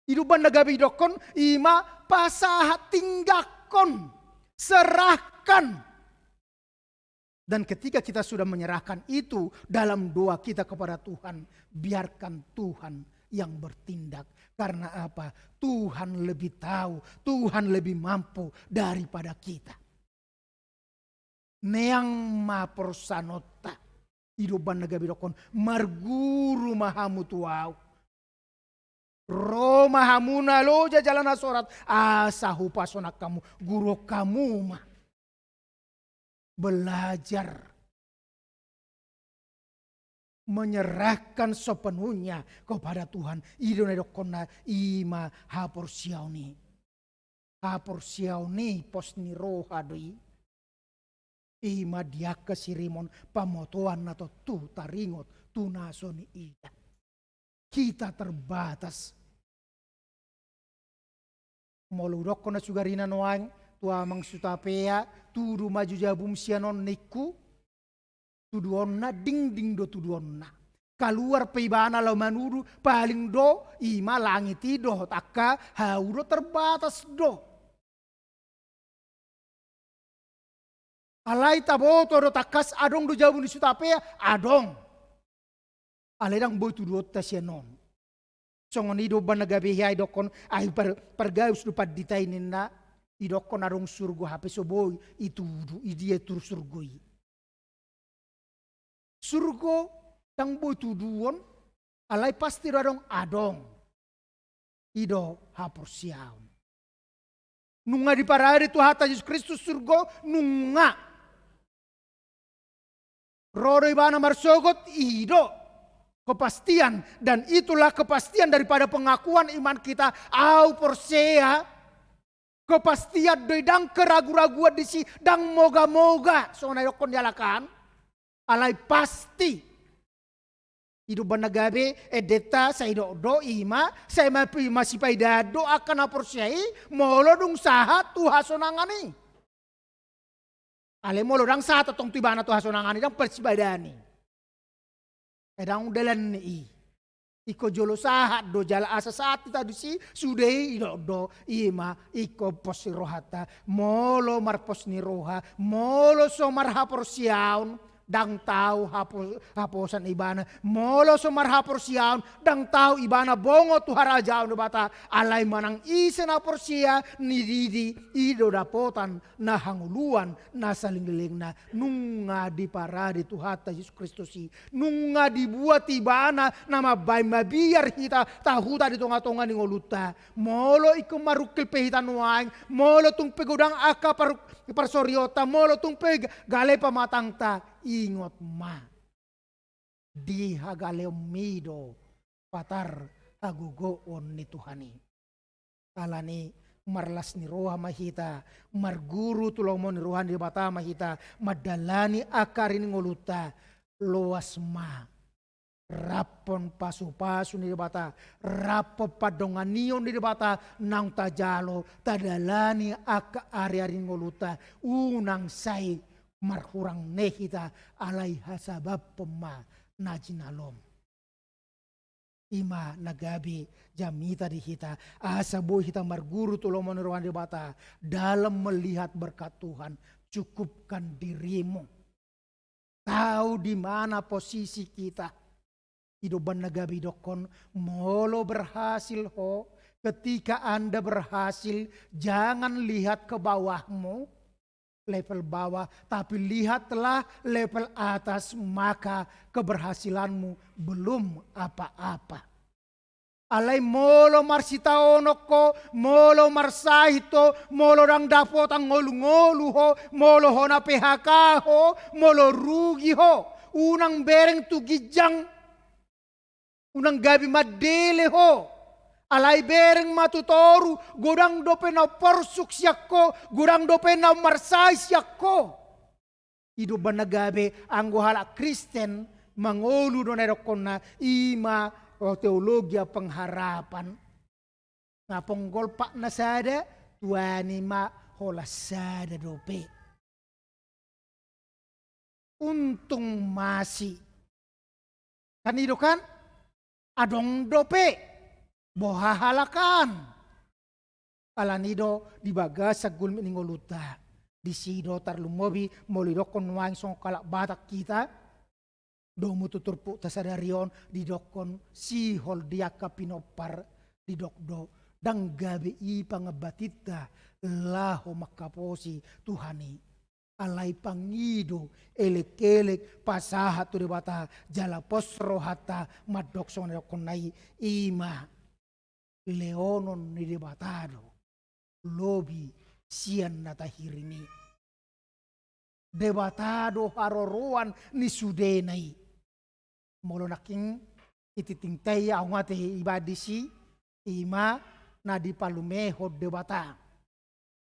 I do umbahen na gabe idokkon, i ma pasahat, tinggalkon, serahkan. Dan ketika kita sudah menyerahkan itu dalam doa kita kepada Tuhan, biarkan Tuhan yang bertindak. Karena apa? Tuhan lebih tahu, Tuhan lebih mampu daripada kita. Neang ma porsanonta. I do umbahen na gabe idokkon, marguru ma hamu tu au. Ro ma hamu na loja jala na sorat, asa hupasonang hamu, guruhon hamu ma. Belajar menyerahkan sepenuhnya kepada Tuhan. I do na idokkonna, i ma haporseaon i. Haporseaon i pos ni roha do i. I ma di angka sirimon pamotoan na tontu taringot tu na so niida. Kita terbatas. Molo hudokkon na sugarina nuaeng tu amang Sutapea, tudu ma jo jabum sian on ningku, tuduonna dingding do tuduonna. Kaluar pe ibana laho manudu, paling do i ma langit i dohot angka hau do terbatas do. Alai taboto do tangkas adong do jabu ni Sutapea, adong. Alai ndang boi tuduonta sian on. Songon i do umbahen na gabe hea idokkon, ai par-, pargaus do pandita i ninna, idokkon adong surgo hape so boi itudu, i dia tu surgo i. Surgo ndang boi tuduon, alai pasti do adong, adong. I do haporseaon. Nunga diparade Tuhanta Jesus Kristus surgo, nunga. Ro do ibana marsogot, i do kepastian, dan itulah kepastian daripada pengakuan iman kita, au porsea. Kepastian do i, ndang keragu-raguan disi, ndang moga-moga, songon na idokkon ni halak an. Alai pasti. I do umbahen na gabe endenta, sai dok do i ma, sai ma-, masipaidaan do angka na porsea i, molo dung sahat tu hasonangan i. Alai molo ndang sahat tong tu ibana tu hasonangan i, ndang parsibadani. Ndang dalan ni i. Ingkon jolo sahat do jala asa sahat hita disi, sude i didok do, i ma ingkon pos ni rohanta. Molo marpos ni roha, molo so marhaporseaon, ndang tau hapo-, haposan ibana. Molo so marhaporseaon, ndang tau ibana bongot tu harajaon ni Debata. Alai manang ise na porsea, nididi, i do dapotan na hangoluan, na saleleng-lelengna, nunga diparade Tuhanta Jesus Kristus i, nunga dibuat ibana na mambahen mabiar hita tahuta di tonga-tonga ni ngolunta. Molo ingkon marungkil pe hita nuaeng, molo tung pe godang angka par-, parsorionta, molo tung pe ga-, gale pamatangta, ingot ma. Di hagaleonmi do patar hagogoon ni Tuhan i. Alani marlas ni roha ma hita, marguru tu lomo ni roha ni Debata ma hita, mandalani angka ari ni ngolunta, loas ma. Rap pasu-pasu ni Debata, rap pandonganion ni Debata, naung tajalo, tadalani angka ari-ari ni ngolunta, unang sai marhurang ne hita, alai hasabamhon ma na jinalom. I ma na gabe jamita di hita, asa boi hita marguru tu lomo ni roha ni Debata, dalam melihat berkat Tuhan, cukupkan dirimu. Tahu di mana posisi kita. I do umbahen na gabe didokkon, molo berhasil ho, ketika Anda berhasil, jangan lihat ke bawahmu, level bawah, tapi lihatlah level atas, maka keberhasilanmu belum apa-apa. Alai molo marsitaonon ho, molo marsahit ho, molo ndang dapotan ngolu-ngolu ho, molo hona P H K ho, molo rugi ho, unang bereng tu ginjang, unang gabe mandele ho. Alai bereng ma tu toru, godang dope na umporsuk sian ho, godang dope na umarsahit sian ho. I do umbahen na gabe anggo halak Kristen mangolu do na didokkonna, i ma, o, teologia pengharapan. Nga ponggol patna sada, tuani ma holan sada dope. Untung masi. Kan i do kan? Adong dope. Boha halak an. Alani do di bagasan gulmit ni ngolunta. Disi do tarlumobi molo didokkon nuaeng songon halak Batak hita. Domu tu turpukta sadari on didokkon sihol di angka pinompar didok do. Ndang gabe i pangambatinta laho mangkaposi Tuhan i. Alai pangido, elek-elek, pasahat tu Debata, jala pos rohanta mandok songon na didokkonna i, i ma leonon ni Debata do, lobi sian na tahirim i. Debata do haroroan ni sudena i. Molo nangkin i tintingta i, ahu nga ate iba disi, i ma na dipalumehon Debata.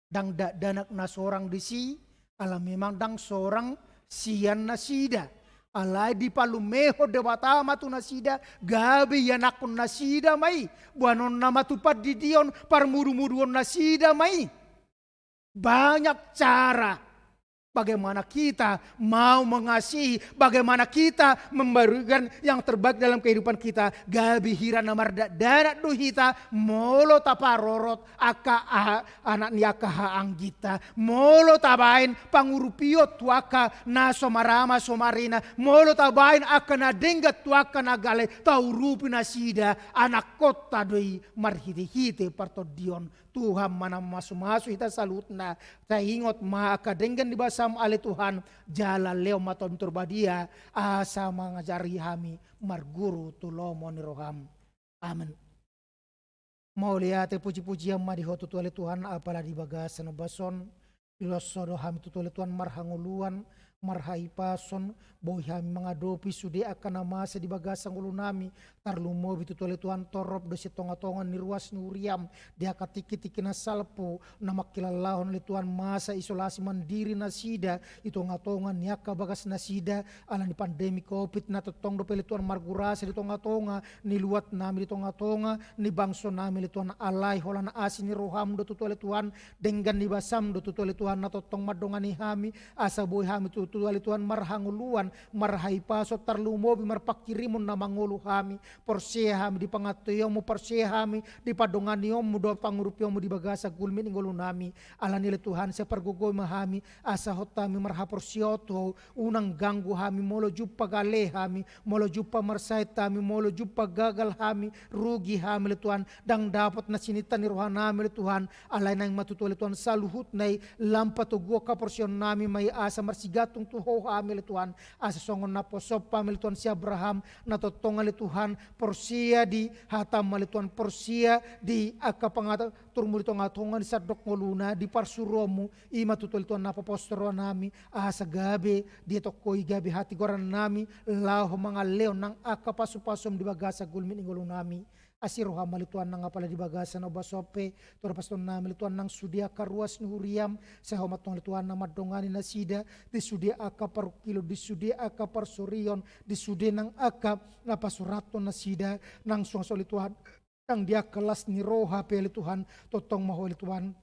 Ndang dakdanak na sorang disi, ala memang ndang sorang sian nasida. Alai dipalumehon Debata ma tu nasida, gabe ianakhon nasida ma i. Boanonna ma tu pandidion, parmudu-muduon nasida ma i. Banyak cara bagaimana kita mau mengasihi, bagaimana kita memberikan yang terbaik dalam kehidupan kita. Gabe hira na mardakdanak do hita, molo taparorot angka aha, anak ni angka haangginta, molo tabaen pangurupion tu angka na so marama so marina, molo tabaen angka na denggan tu angka na gale, taurupi nasida, anakkonta do i marhite-hite partondion. Tuhan ma na mamasu-masu hita saluhutna. Taingot ma angka denggan ni basam ale Tuhan, jala lehon ma Tondi Parbadia, asa mangajari hami marguru tu lomo ni roham. Amen. Mauliate puji-pujian ma di Ho tutu ale Tuhan, apala di bagasan ombas on, dilehon Ho do hami tutu ale Tuhan marhangoluan, marhahipason, boi hami mangadopi sude angka na masa di bagasan ngolunami, tarlumobi tutu ale Tuhan torop do sian tongatonga ni ruas ni huriam, di angka tingkitingki na salpu, na mangkilalahon ale Tuhan masa isolasi mandiri nasida, di tongatonga ni angka bagas nasida, ala ni pandemi covid na tongtong dope ale Tuhan margurasa di tongatonga, ni luatnami di tongatonga, ni bangsonami ale Tuhan, alai holan asi ni roham do tutu ale Tuhan, denggan ni basam do tutu ale Tuhan na tongtong mandongani hami, asa boi hami tutu ale Tuhan marhangoluan, marhahipason tarlumobi marpanghirimon na mangolu hami, porsea hami di pangantusionmu, porsea hami di pandonganionmu dohot pangurupionmu di bagasan gulmit ni ngolunami, ala ni ale Tuhan sai pargogoi ma hami, asa hot hami marhaporseaon tu ho, unang ganggu hami molo jumpa gale hami, molo jumpa marsahit hami, molo jumpa gagal hami, rugi hami ale Tuhan, ndang dapot na sininta ni rohanami ale Tuhan, alai naeng ma tutu ale Tuhan saluhutna i, lam patoguhon haporseaonnami ma i asa marsigantung tu ho hami ale Tuhan, asa songon naposop hami ale Tuhan si Abraham, na tongtong ale Tuhan, porsea di hatam ale Tuhan, porsea di angka pangata turmu di tongatonga ni sandok ngoluna di parsuruonmu, i ma tutu ale Tuhan na paposhon rohanami, asa gabe dietong ho i gabe hatigorannami, laho mangalehon nang angka pasupasum di bagasan gulmit ni ngolunami. Asi roham ale Tuhan nang apala di bagasan ombas on pe, tu hapasonami ale Tuhan nang sude angka ruas ni huriam, sai ho ma tongtong ale Tuhan na mandongani nasida, di sude angka parungkilon, di sude angka parsorion, di sude nang angka na pasurathon nasida, nang suang so ale Tuhan, nang di angka las ni roha pe ale Tuhan, tongtong ma ho ale Tuhan,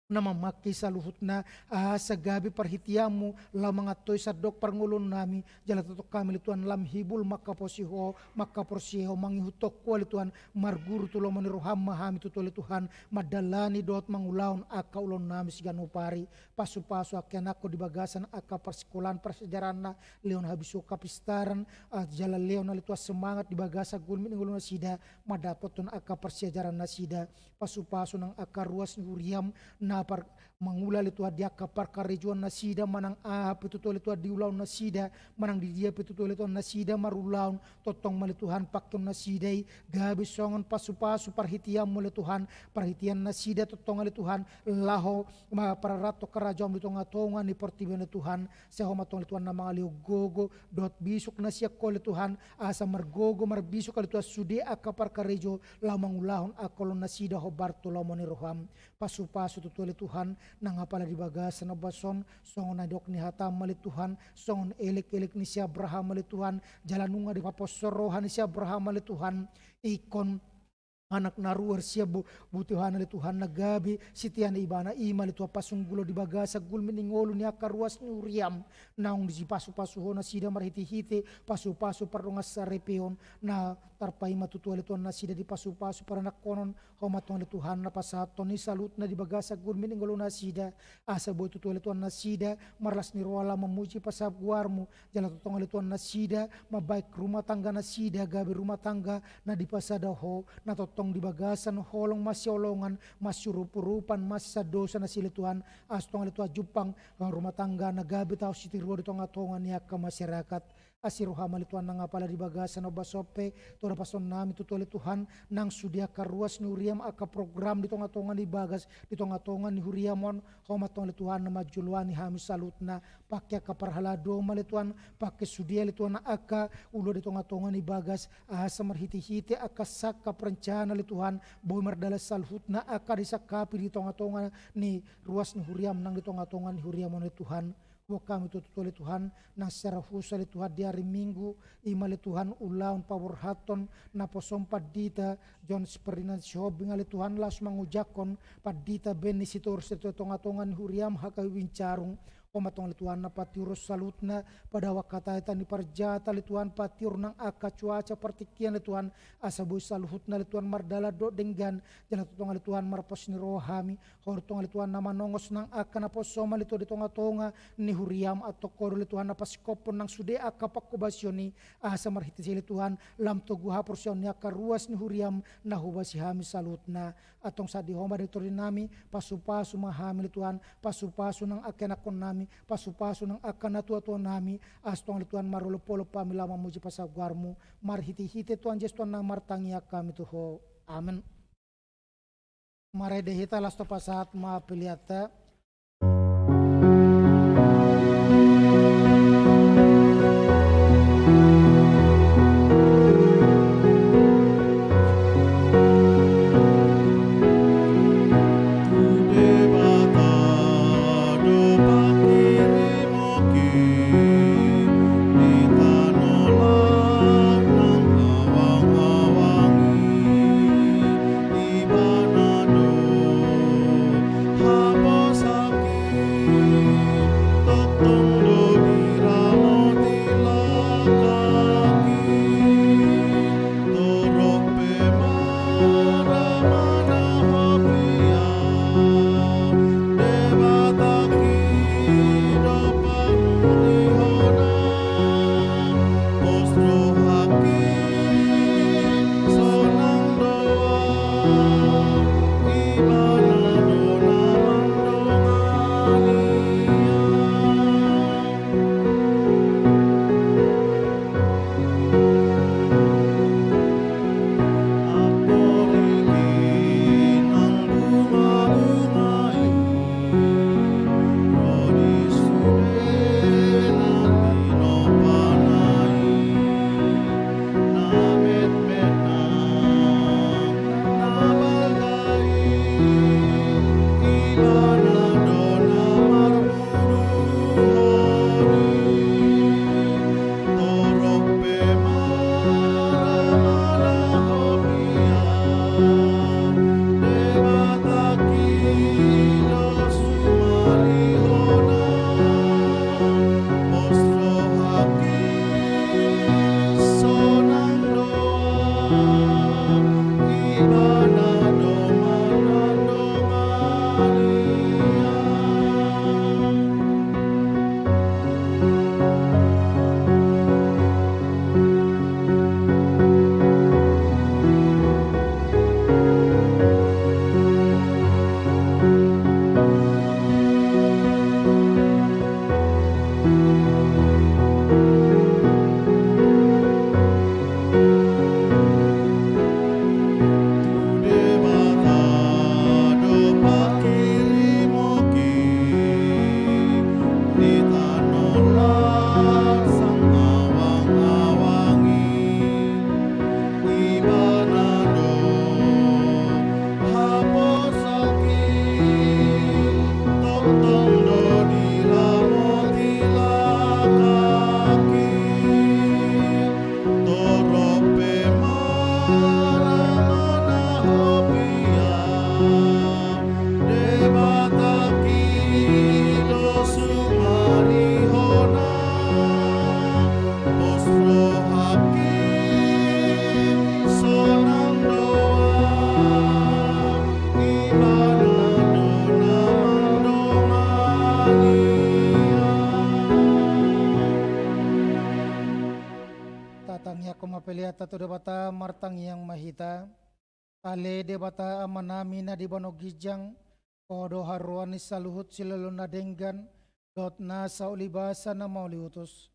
na mamangke saluhutna, asa gabe parhiteanmu, laho mangantoi sandok parngoluonnami, jala tongtong hami ale Tuhan lam hibul mangkaposi ho, mangkaporsea ho, mangihuthon ho ale Tuhan, marguru tu lomo ni roham ma hami tutu ale Tuhan, mandalani dohot mangulahon angka ulaonnami siganup ari, pasupasu angka anakkon di bagasan angka parsikolaan parsiajaranna, lehon habisuhon hapistaran, ah, jala lehon ale Tuhan semangat di bagasan gulmit ni ngolunasida, mandapothon angka parsiajarannasida, pasupasu nang angka ruas ni huriam, na par-, mangula ale Tuhan di angka parkarejoannasida, manang aha pe tutu ale Tuhan di ulaonnasida, manang di dia pe tutu ale Tuhan nasida marulaon, tongtong ma ale Tuhan pangkeonnasida i, gabe songon pasupasu parhiteanmu ale Tuhan, parhiteannasida tongtong ale Tuhan, laho ma-, pararathon karajaonmu di tongatonga ni portibi on ale Tuhan, sai ho ma tongtong ale Tuhan na mangalehon gogo, dohot bisuk na sian ho ale Tuhan, asa margogo marbisuk ale Tuhan sude angka parkarejo, laho mangulahon angka ulaonnasida hombar tu lomo ni roham. Pasupasu tutu ale Tuhan, nang apala di bagasan ombas on, songon na nidok ni hatam ale Tuhan, songon elekelek ni si Abraham ale Tuhan, jala nunga dipaposhon roha ni si Abraham ale Tuhan, ingkon anak na ruar sian bu-, butuhan ale Tuhan na gabe, sitiana ibana i ma ale Tuhan pasunggulon di bagasan gulmit ni ngolu ni angka ruas ni huriam, naung dipasupasu ho nasida marhitehite, pasupasu pardongansaripeon, na tarpaima tutu ale Tuhan nasida dipasupasu paranakhonon, ho ma tongtong ale Tuhan na pasahathon i saluhutna di bagasan gulmit ni ngolunasida, asa boi tutu ale Tuhan nasida, marlas ni roha laho mamuji pasahat goarmu, jala tongtong ale Tuhan nasida, mambahen rumah tangganasida, gabe rumah tangga, na dipasada ho, na tongtong di bagasan holong masiolongan, masiurupurupan, masisandosan nasida ale Tuhan, asa tongtong ale Tuhan jumpang, rumah tangga, na gabe taon sitiruon di tongatonga ni angka masyarakat. Asi roham ale Tuhan nang apala di bagasan ombas on pe, tu hapasonami tutu ale Tuhan, nang sude angka ruas ni huriam angka program di tongatonga ni bagas, di tongatonga ni huriam on, ho ma tongtong ale Tuhan na manjoloani hami saluhutna, pangke angka parhalado ma ale Tuhan, pangke sude ale Tuhan angka ulaon di tongatonga ni bagas, asa marhitehite angka sangkap rencana ale Tuhan, boi mardalan saluhutna angka disangkapi di tongatonga ni ruas ni huriam nang di tongatonga ni huriam on ale Tuhan. Huboan hami tutu ale Tuhan, nang secara khusus ale Tuhan di ari Minggu, i ma ale Tuhan ulaon paborhathon, naposom pandita, John Ferdinand Sihombing ale Tuhan laos mangojakhon, pandita Benny Sitorus di tongatonga ni huriam H K Bincarung, ho ma tongtong ale Tuhan na patiuron saluhutna, padao angka tahi-tahi ni parjata ale Tuhan patiur nang angka cuaca partingkian ale Tuhan, asa boi saluhutna ale Tuhan mardalan dohot denggan, jala tongtong ale Tuhan marpos ni roha hami, Ho do tongtong ale Tuhan na manongos nang angka naposom ale Tuhan di tongatonga ni huriam, antong Ho do ale Tuhan na pasingkophon nang sude angka panghobasion i, asa marhite sian i ale Tuhan lam togu haporseaon ni angka ruas ni huriam na hobasi hami saluhutna. Antong sahat di Ho ma direktor nami, pasupasu ma hami ale Tuhan, pasupasu nang angka ianakhonnami, pasupasu nang angka natuatuanami, asa tongtong ale Tuhan marolopolop hami laho mamuji pasahat goarmu, marhitehite Tuhan Jesus Tuhan na martangiang hami tu Ho. Amen. Marende hita laos tapasahat ma peleanta. Tatangiangkon ma peleanta tu Debata, martangiang ma hita. Ale Debata Amanami na di banua ginjang, Ho do haroan ni saluhut silolo na denggan, dohot nasa ulibasa na mauliutus.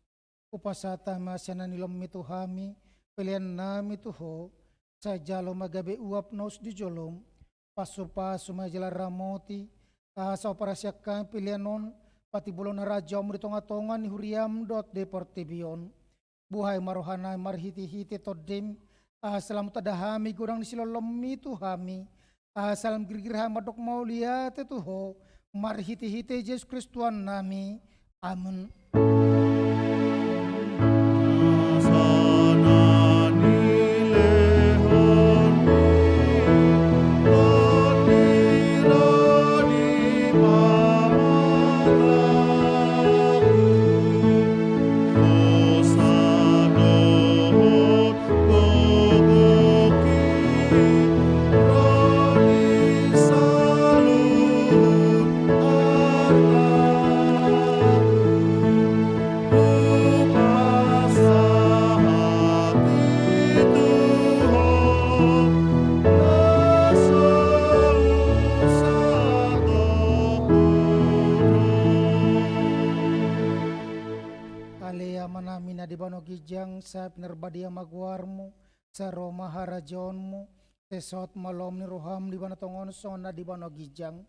Hupasahat hami ma sian na nilehonMi tu hami, peleannami tu Ho, sai jalo ma gabe uap na ulos di jolom, pasupasu ma jala ramoti, asa huparasian hami pelean on, patimbulhon harajaonMu di tongatonga ni huriaM dohot di portibi on. Buhai ma rohanami marhitehite TondiM, asa lam tanda hami godang ni siloloMi tu hami, asa lam girgir hami mandok mauliate tu Ho, marhitehite Jesus Kristus Tuhannami. Amen. Ale Amanami na di banua ginjang, sai pinarbadia ma goarMu, sai ro ma harajaonMu, sai saut ma loM ni rohaM di banua tonga on songon na di banua ginjang.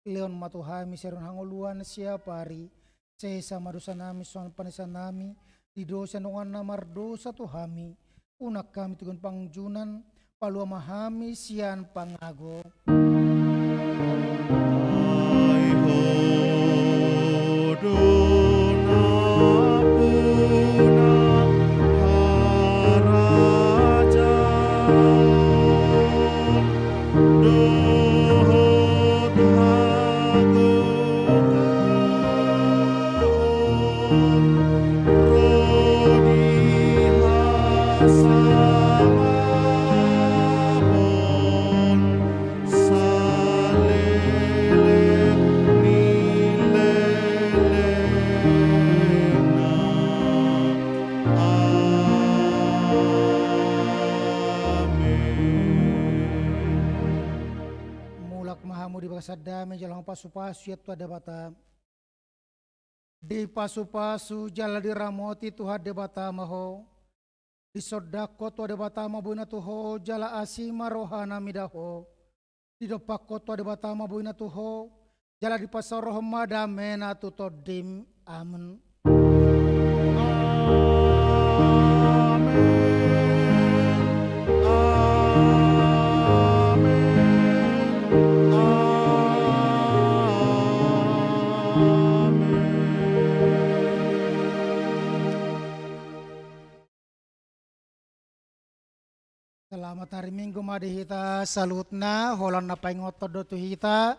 Lehon ma tu hami sadari on hangoluan siapari, sesa ma dosanami songon panesanami di dosa ni dongan na mardosa tu hami, unang hami togihon pangunjunan, palua ma hami sian pangago. Ai Ho do nampuna harajaon dohot hagogoon ro di hasangapon saleleng ni lelengna. Amen. Mulak ma hamu di bagasan dame jala pasupasu ia Tuhan Debata. Dipasupasu jala diramoti Tuhan Debata ma ho. Disondangkon Tuhan Debata ma boina tu ho jala asi ma rohana mida ho. Didompakkon Tuhan Debata ma boina tu ho jala dipasaorhon ma damena tu tondim. Amen. Amen. Amen. Amen. Selamat hari Minggu ma di hita saluhutna, holan na paingothon do tu hita,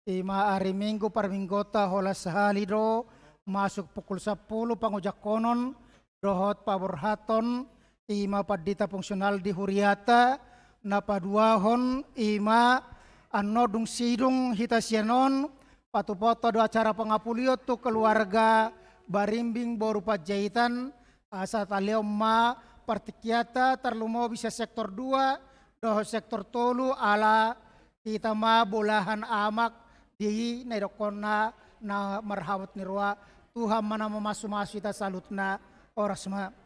ima hari Minggu parmingguonta holan sahali do, masuk pukul sampulu pangojangkonon, dohot paborhathon, i ma pandita fungsional di huriata. Na paduahon i ma annon dung sidung hita sian on, patupaonta do acara pangapulion tu keluarga Barimbing boru Panjaitan, asa talehon ma partingkianta tarlumobi sian sektor dua dohot sektor tolu, ala hita ma bolahan amak di na idokkonna na marhabot ni roha. Tuhan ma na mamasumasu hita saluhutna. Horas ma.